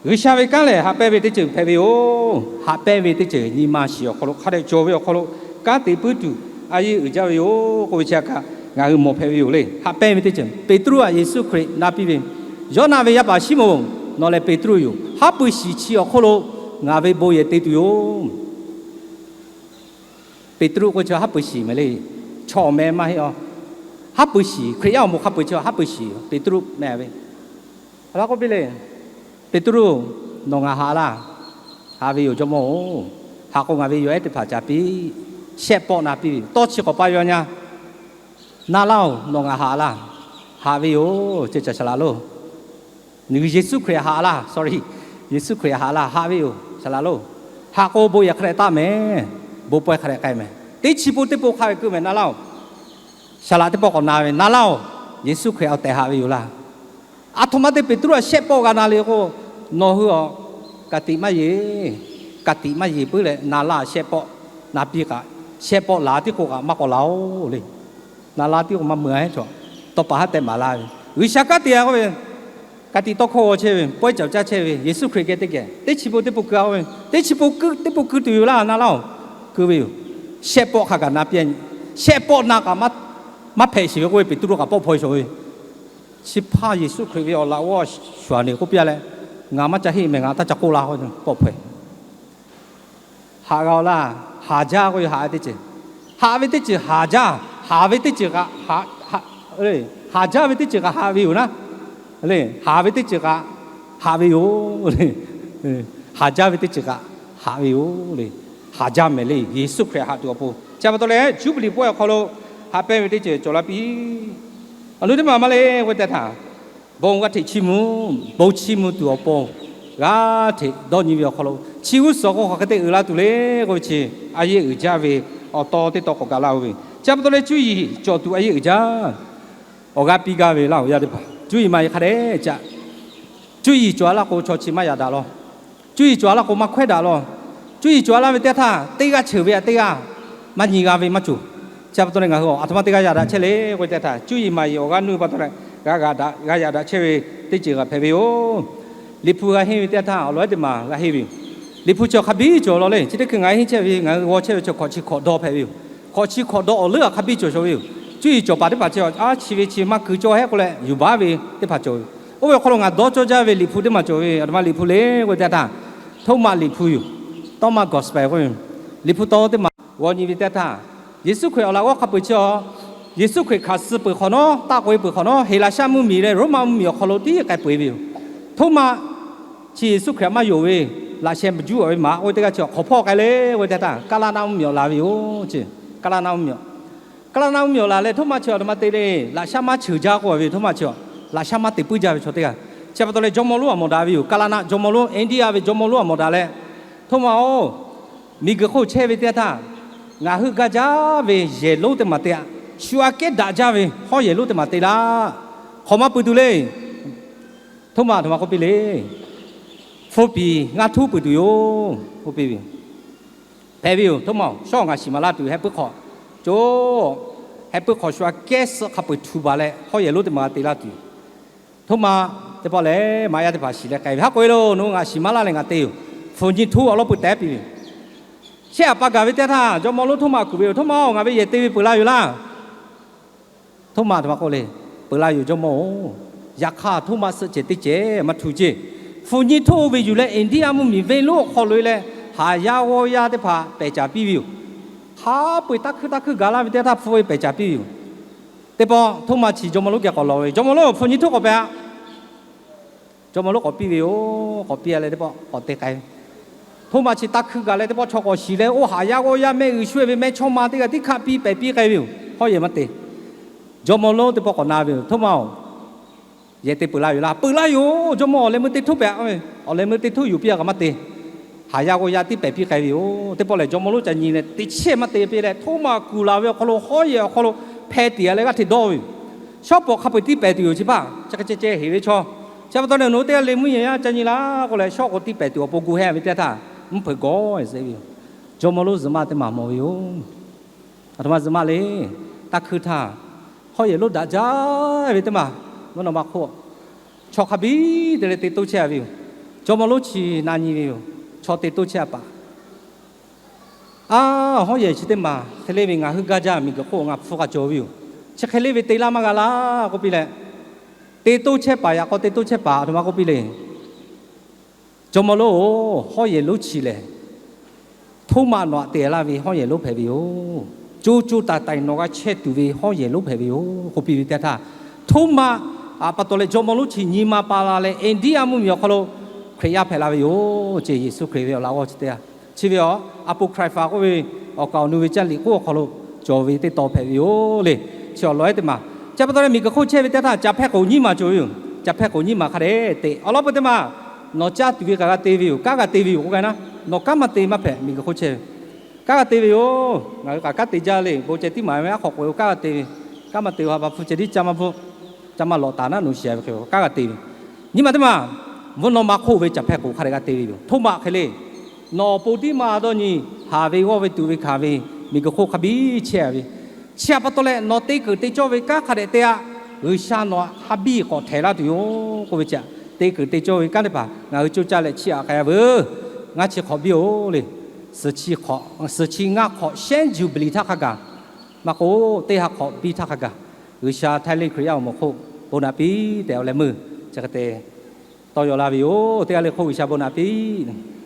G'uiˬsha ve kanˉ lehˬ, haꞈ pehnˇ ve teˇ ceuˬ hpehꞈ ve yoˬ. Haꞈ pehnˇ ve teˇ ceuˬ nyi ma shiˍ awˬ hk'aw lo hk'a dehꞈ cawˬ ve awˬ hk'aw lo kanˉ te puiˉ tuˬ a yeˇ uiˍ jaˇ ve yoˬ k'oˆ ve chi htaꞈ kaꞈ ngaˬ hui mawˬ hpehꞈ ve yoˬ le. Haꞈ pehnˇ ve teˇ ceuˬ, Peˍtruˆ aꞈ Yeˍsuˆ Hkriꞈ na piˇ ve, Yawˇnaˆ ve yaˇ paˍ Siˉmonˍ, nawˬ lehˬ Peˍtruˆ yoˬ. Haˉ pui shiˍ chi awˬ hk'oˆ lo ngaˬ ve bon yehˬ te tuˬ yoˬ. Peˍtruˆ k'oˆ chi haˉ pui shiˍ meh le. Chaw meh maˇ heˆ-a. Haˉ pui shiˍ, Hkriꞈ yaˇ awˬ moˍ hk'a peu-eˬ chi haˉ pui shiˍ Peˍtruˆ meh ve. Aˬ laˇ k'oˆ piˇ le, Peˍtruˆ, nawˬ ngaˬ haꞈ laˇ. Haꞈ ve yoˬ, Jawˇmawˇ-oˬ. Haꞈ k'o ngaˬ ve yawˬ ehˉ teˇ hpaˍ ca piˇ, shehˆ pawˆ na piˇ ve, tawˇ chi k'awꞈ pa yaw nyi. Na laˇ-oˬ, nawˬ ngaˬ haꞈ laˇ. Haꞈ ve yoˬ, ceh caˬ shaˍ laꞈ loˬ. Yeˍsuˆ Hkriꞈ haꞈ laˇ, sorry, Yeˍsuˆ Hkriꞈ haꞈ laˇ, haꞈ ve yoˬ, shaˍ laꞈ loˬ. Haꞈ k'o bon yehˬ hk'a dehꞈ taˆ mehˍ, bon pawehˇ hk'a dehꞈ k'ai mehˍ. Teˇ chi po teˇ po hk'a ve keu mehˍ, na laˇ-oˬ. Shaˍ laꞈ teˇ pawˆ k'awꞈ na ve, na laˇ-oˬ, Yeˍsuˆ Hkriꞈ awˬ tehˬ haꞈ ve yoˬ laˇ. Aˬ htoꞈ ma te Peˍtruˆ a shehˆ pawˆ g'a na le k'o, nawˬ hui a ka tiꞈ maˇ yeˬ, ka tiꞈ maˇ yeˬ puiˉ leh na laˇ shehˆ pawˆ, na piˇ kaꞈ, shehˆ pawˆ laˬ tiˉ k'o kaꞈ maˇ k'awꞈ laˬ-oˬ le. Na laˇ tiˉ k'o maˇ meuˇ-a heˆ chaw. Tawˇ pa haˉ tehꞈ maˍ laˇ ve, G'uiˬsha kanˉ te-a k'oˆ ve, ka tiꞈ tawˇ hkawˇ g'aw chehˇ ve, pawehˇ caˬ caˇ chehˇ ve, Yeˍsuˆ Hkriꞈ geh teˇ geh teˇ chi po teˇ po keu-a k'oˆ ve, teˇ chi po teˇ po keu tuˬ yoˬ laˇ, na laˇ-oˬ. Keu ve yoˬ. Shehˆ pawˆ hk'a gaˬ na piˇ-a nyi. Shehˆ pawˆ na kaꞈ maˇ hpehꞈ sheˍ ve k'oˆ ve, Peˍtruˆ kaꞈ pawˆ hpaw-e shawˍ ve, Chi hpaˇ Yeˍsuˆ Hkriꞈ ve awˬ laꞈ g'awˇ shuˍ-a ne k'oˆ piˇ-a leh, ngaˬ maˇ ca heˆ mehˍ, ngaˬ taˇ ca k'oˆ laˇ k'o, pawˆ hpaw-e. Haꞈ g'a-oˬ laˇ, haˍ jaˇ k'oˆ ve, haꞈ ve teˇ ceuˬ, haꞈ ve teˇ ceuˬ haˍ jaˇ, haˍ ve teˇ ceuˬ kaꞈ, haˍ jaˇ ve teˇ ceuˬ kaꞈ haꞈ ve yoˬ naˉ. Haˍ ve teˇ ceuˬ kaꞈ haꞈ ve yoˬ. Haˍ jaˇ ve teˇ ceuˬ kaꞈ haꞈ ve yoˬ le. Haˍ jaˇ mehˍ le, Yeˍsuˆ Hkriꞈ haꞈ tuˬ awˬ pon. Chi pa taw leh, Juˇbiˍliˍ pawehˇ awˬ hk'aw lo haꞈ pehnˇ ve teˇ ceuˬ cawˬ la piˇ. Awˬ nu teˇ maˬ maˇ le k'oˆ ve teˇ htaˇ, bon g'a hteꞈ chiˇ mvuh, bon chiˇ mvuh tuˬ awˬ pon g'a hteꞈ dawˇ nyi ve awˬ hk'aw lo, chi g'uˇ suhˍ k'o hk'aˬ hk'e te uiˍ la tuˬ le k'oˆ ve chi, a yehˇ uiˍ jaˇ ve awˬ taw teˇ taw k'awꞈ gaˬ laˇ-o ve. Chi pa taw leh, cuˇ yiˍ cawˬ tuˬ a yehˇ uiˍ jaˇ. Awˬ g'aˇ piˇ gaˇ ve laˇ-oˬ, yaˇ teˇ hpaˍ, cuˇ yiˍ maˍ yiˍ hk'a dehꞈ caꞈ. Cuˇ yiˍ cawˬ-a laˇ k'o, chaw chi maˇ yaꞈ daꞈ law. Cuˇ yiˍ cawˬ-a laˇ k'o, maˇ hkawehˉ daꞈ law. Cuˇ yiˍ cawˬ-a laˇ ve teˇ htaˇ, teˇ g'aˇ cheuˬ ve aꞈ teˇ g'aˇ maˇ nyi g'a ve maˇ cawˬ. Chi pa taw leh ngaˬ hui aˬ htoꞈ ma te g'a yaꞈ daꞈ chehˇ le k'oˆ ve teˇ htaˇ, cuˇ yiˍ maˍ yiˍ awˬ g'aˇ nuˇ pa taw leh, g'a yaꞈ daꞈ chehˇ ve teˇ ceuˬ g'a hpehꞈ ve yoˬ. Liꞈ hpu g'a henˇ ve teˇ htaˇ, awˬ lawn-ehˉ teˇ maˬ g'a henˇ ve yoˬ. Liꞈ hpu chi awˬ hk'a biˇ cawˬ law le. Chi teˇ hkui ngaˬ hui henˇ chehˇ ve, ngaˬ hui g'aw chehˇ ve chi hkawꞈ chi hkawꞈ dawˇ hpehꞈ ve yoˬ. Hkawꞈ chi hkawꞈ dawˇ awˬ leuˉ aˬ hk'a biˇ cawˬ shawˍ ve yoˬ. Cuˇ yiˍ cawˬ paˍ teˇ hpaˍ chi a, chi ve chi maˇ keu cawˇ hehˆ k'oˆ leh yuˬ baˬ ve teˇ hpaˍ cawˬ ve yoˬ. Oˇ ve awˬ hk'aw lo ngaˬ dawˇ cawˇ jaˇ ve Liꞈ hpu teˇ maˬ cawˬ ve, aˬ htoꞈ ma Liꞈ hpu le k'oˆ ve teˇ htaˇ, Htoˇmaꞈ Liꞈ hpu yoˬ. Tawˇmaꞈ gospel k'oˆ ve, Liꞈ hpu taw teˇ maˬ g'aw nyi ve teˇ htaˇ, Yeˍsuˆ Hkriꞈ awˬ laꞈ g'awˇ hk'a peu-eˬ chi a, Yeˍsuˆ Hkriꞈ hkanˍ suh peuˬ hk'awꞈ nawˉ, taˆ k'oꞈ-e peuˬ hk'awꞈ nawˉ, Heˍlaˍsaˆ mvuhˇmiˬ leh Roˉmaꞈ mvuhˇmiˬ awˬ hk'aw lo tiˉ k'ai peu-eˬ ve yoˬ. Htoˇmaꞈ chi Yeˍsuˆ Hkriꞈ maˇ yonˍ ve, laꞈ sheh maˬ juˇ-a ve maˍ k'oˆ ve teˇ g'aˇ chi hk'awꞈ hpawˇ k'ai le k'oˆ ve teˇ htaˇ, Kaˇlaˇ naˆ mvuhˇmiˬ awˬ laˬ ve yoˬ. Kaˇlaˇ naˆ mvuhˇmiˬ awˬ, Kaˇlaˇ naˆ mvuhˇmiˬ awˬ laˬ leh, Htoˇmaꞈ chi aˬ htoꞈ ma te le, laꞈ shaˉ maˇ cheuˬ jaˇ k'oˆ ve yoˬ. Htoˇmaꞈ chi a, laꞈ shaˉ maˇ te puiˉ jaˇ ve chaw teˇ g'aˇ. Chi pa taw leh jawˇmawˇ lonˉ aˬ mawˬ daꞈ ve yoˬ. Kaˇlaˇ naˆ jawˇmawˇ lonˉ, India ve jawˇmawˇ lonˉ aˬ mawˬ daꞈ leh, Htoˇmaꞈ-oˬ, miˬguiˬ hk'oˆ chehˇ ve teˇ yanˇ htaˇ, ngaˬ hui gaˇ jaˇ ve yehˬ lonˉ teˇ maˬ te-a. Shu aꞈ kehˉ daꞈ jaˇ ve hawˉ yehˬ lonˉ teˇ maˬ te laˇ. Hk'awꞈ maˇ pui tuˬ le. Htoˇmaꞈ aˬ htoꞈ ma k'oˆ piˇ le. Hpu piˍ ngaˇ htuˉ pui tuˬ yoˬ k'oˆ piˇ ve. Hpehꞈ ve yoˬ. Htoˇmaꞈ-oˬ, shawˉ ngaˬ shiˍ maˍ laˇ tuˬ heh puiˉ hk'awꞈ, co, heh puiˉ hk'awꞈ shu aꞈ kehˉ suh hk'a peu-eˬ htu baˬ leh hawˉ yehˬ lonˉ teˇ maˬ g'a te laˇ tuˬ yoˬ. Htoˇmaꞈ teˇ pawˆ lehˬ, maꞈ yaˇ teˇ hpaˍ shiˍ leh k'ai ve, Haˉ k'oꞈ-e loˬ, nawˬ hui ngaˬ shiˍ maˍ laˇ leh ngaˬ te yoˬ. Hpu nyiˇ htuˉ awˬ lawˉ pui tehꞈ piˇ ve. Shehˆ aꞈ pa gaˬ ve teˇ htaˇ, jawˇmawˇ lonˉ Htoˇmaꞈ kuˬ ve yoˬ. Htoˇmaꞈ-oˬ, ngaˬ ve yehˬ te ve peuˬ la yoˬ laˇ. Htoˇmaꞈ aˬ htoꞈ ma k'oˆ le. Peuˬ la yoˬ jawˇmawˇ-oˬ. Yaꞈ hk'aˇ Htoˇmaꞈ suhˆ cehˬ teˇ cehˬ maˇ htu ceˇ. Hpu nyiˇ htuˉ oˇ ve yuˬ leh India mvuhˇmiˬ venˇ lonˉ awˬ hk'aw lo-e leh, haˍ yaˇ g'awˇ yaˇ teˇ hpaˍ pehˬ caˍ piˇ ve yoˬ. Hk'a peu-eˬ taˇ hkuiˇ taˇ hkuiˇ gaˬ laˇ ve teˇ htaˇ hpu ve pehˬ caˍ piˇ ve yoˬ. Teˇ pawˆ Htoˇmaꞈ chi jawˇmawˇ lonˉ geh k'awꞈ lawˬ ve, Jawˇmawˇ lonˉ, hpu nyiˇ htuˉ k'awꞈ pehꞈ-a. Jawˇmawˇ lonˉ k'awꞈ piˇ ve yoˬ. K'awꞈ piˇ-a leh teˇ pawˆ k'awꞈ te k'ai ve. Htoˇmaꞈ chi taˇ hkuiˇ gaˬ leh teˇ pawˆ chaw k'awꞈ shiˍ leh, oˇ haˍ yaˇ g'awˇ yaˇ mehˆ g'uiˬ shu-e ve mehˇchawˇma teˇ g'aˇ tiˉ hkaˆ piˇ pehˬ piˇ k'ai ve yoˬ. Hawˉ yehˬ maˇ te. Jawˇmawˇ lonˉ teˇ pawˆ k'awꞈ na ve yoˬ. Htoˇmaꞈ-oˬ, yehˬ te peuˬ la yoˬ laˇ. Peuˬ la yoˬ. Jawˇmawˇ awˬ leh meuˇ teˇ htuˉ pehꞈ-a ve, awˬ leh meuˇ teˇ htuˉ yuˬ piˇ-a kaꞈ maˇ te. Haˍ yaˇ g'awˇ yaˇ tiˉ pehˬ piˇ k'ai ve yoˬ. Teˇ pawˆ lehˬ jawˇmawˇ lonˉ ca nyi leh teˇ chehˇ maˇ te piˇ leh, Htoˇmaꞈ kuˬ laˬ ve awˬ hk'aw lo hawˉ yehˬ awˬ hk'aw lo hpeh tiꞈ-a leh g'aˇ hteꞈ dawˇ ve yoˬ. Shawˉ pawˍ hk'a peu-eˬ tiˇ pehˍ tuˬ yoˬ. Chi hpaˇ chi hk'e ceh heˍ ve chaw. Chi pa taw leh nawˬ hui teˇ g'aˇ le mvuhˇ yehˬ yaˇ ca nyi laˇ k'oˆ leh, shawˉ k'o tiˇ pehˍ tuˬ awˬ pon gu heh ve teˇ htaˇ, mvuhˇ hpeuꞈ gawˇ-e ve yoˬ. Jawˇmawˇ lonˉ zuhꞈ maˇ teˇ maˬ mawˬ ve yoˬ. Aˬ htoꞈ ma zuhꞈ maˇ le. Taˇ hkuiˇ htaˇ, hawˉ yehˬ lonˉ daꞈ jaˇ ve teˇ maˬ, mvuhˇ naw ma hk'oˆ chaw hk'a biˇ te leh te toˇ chehˇ-a ve yoˬ. Jawˇmawˇ lonˉ chi na nyi ve yoˬ. Chaw te toˇ chehˇ-a paˍ. A, hawˉ yehˬ chi teˇ maˬ hk'e le ve ngaˬ hui gaˇ jaˇ miˬguiˬ hk'oˆ ngaˬ hpfuhˇ k'a cawˬ ve yoˬ. Chi hk'e le ve te laˇ maˇ g'a laˇ k'oˆ piˇ leh, te toˇ chehˇ paˍ yaꞈ k'aw te toˇ chehˇ paˍ aˬ htoꞈ ma k'oˆ piˇ le. Jawˇmawˇ lonˉ-oˬ, hawˉ yehˬ lonˉ chi lehˬ, Htoˇmaꞈ nawˬ aꞈ te laˇ ve hawˉ yehˬ lonˉ hpehꞈ ve yoˬ. Co co taiˍ taiˍ nawˬ g'a chehˇ tuˬ ve hawˉ yehˬ lonˉ hpehꞈ ve yoˬ k'oˆ piˇ ve teˇ htaˇ, Htoˇmaꞈ aˬ pa taw leh jawˇmawˇ lonˉ chi nyi ma pa la leh India mvuhˇmiˬ awˬ hk'aw lo Hkriꞈ yaˇ hpehꞈ la ve yoˬ. Ceˇ, Yeˍsuˆ Hkriꞈ ve awˬ laꞈ g'awˇ chi teˇ g'aˇ. Chi ve awˬ, Apocrypha k'oˆ ve awˬ kaˍ awˬ nu ve caˇ liꞈ k'oˆ awˬ hk'aw lo cawˬ ve teˇ taw hpehꞈ ve yoˬ le. Chi awˬ lawn-ehˉ teˇ maˬ. Chi pa taw leh miˬguiˬ hk'oˆ chehˇ ve teˇ htaˇ, ca hpehˇ k'oˍ nyiˇ maˬ cawˬ ve yoˬ. Ca hpehˇ k'oˍ nyiˇ maˬ hk'a dehꞈ te. Awˬ lawn peu teˇ maˬ, nawˬ caˇ tuˬ ve kaꞈ g'a te ve yoˬ. Kanˉ g'a te ve yoˬ k'oˆ gaˇ naˉ. Nawˬ kanˉ maˇ te maˇ hpehꞈ miˬguiˬ hk'oˆ chehˇ ve. Kanˉ g'a te ve yoˬ. Ngaˬ hui kaꞈ kanˉ te jaˇ le. Bon ceh tiˉ maˍ ve aˉ hk'awꞈ k'oꞈ-e-o, kanˉ g'a te ve. Kanˉ maˇ te-o ha pa hpu ceh tiˉ caˇ maˇ bvuhˆ. ca maˇ lawꞈ taˍ naˉ nawˬ shiˍ ve hk'e kanˉ g'a te ve. Nyi ma teˇ maˬ, mvuhˇ naw ma hk'oˆ ve caˬ hpehˇ k'oˍ hk'a dehꞈ g'a te ve yoˬ. Htoˇ maꞈ hk'e le, nawˬ awˬ pon tiˉ maˇ dawˇ nyi, haˍ ve g'awˇ ve tuꞈ ve hkanˍ ve miˬguiˬ hk'oˆ hk'a biˇ chehˇ ve, chi htaꞈ pa taw leh nawˬ te keunˍ te cawˇ ve kanˉ hk'a dehꞈ te-a. G'uiˬsha nawˬ htaꞈ hk'a biˇ k'awꞈ htehˍ laˇ tuˬ yoˬ k'oˆ ve chi, te keunˍ te cawˇ ve kanˉ teˇ hpaˍ ngaˬ hui coˇ caˇ leh chiˇ aꞈ k'ai-a veuˬ. Ngaˇ chi hk'awꞈ biˇ-oˬ le. Suhˍ chi ngaˇ hk'awꞈ shehˉ jubilee htaˇ hk'a gaˬ, maˇ k'o, teˇ ha hk'awꞈ biˇ htaˇ hk'a gaˬ, G'uiˬsha Htaiˇ Lehˇ Hkriꞈ yaˇ awˬ moˍ hk'oˆ bon naꞈ piˇ tehꞈ awˬ leh meuˇ chi hk'e te tawˇ yaw laˇ ve yoˬ. Teˇ g'aˇ le hk'oˆ G'uiˬsha bon naꞈ piˇ.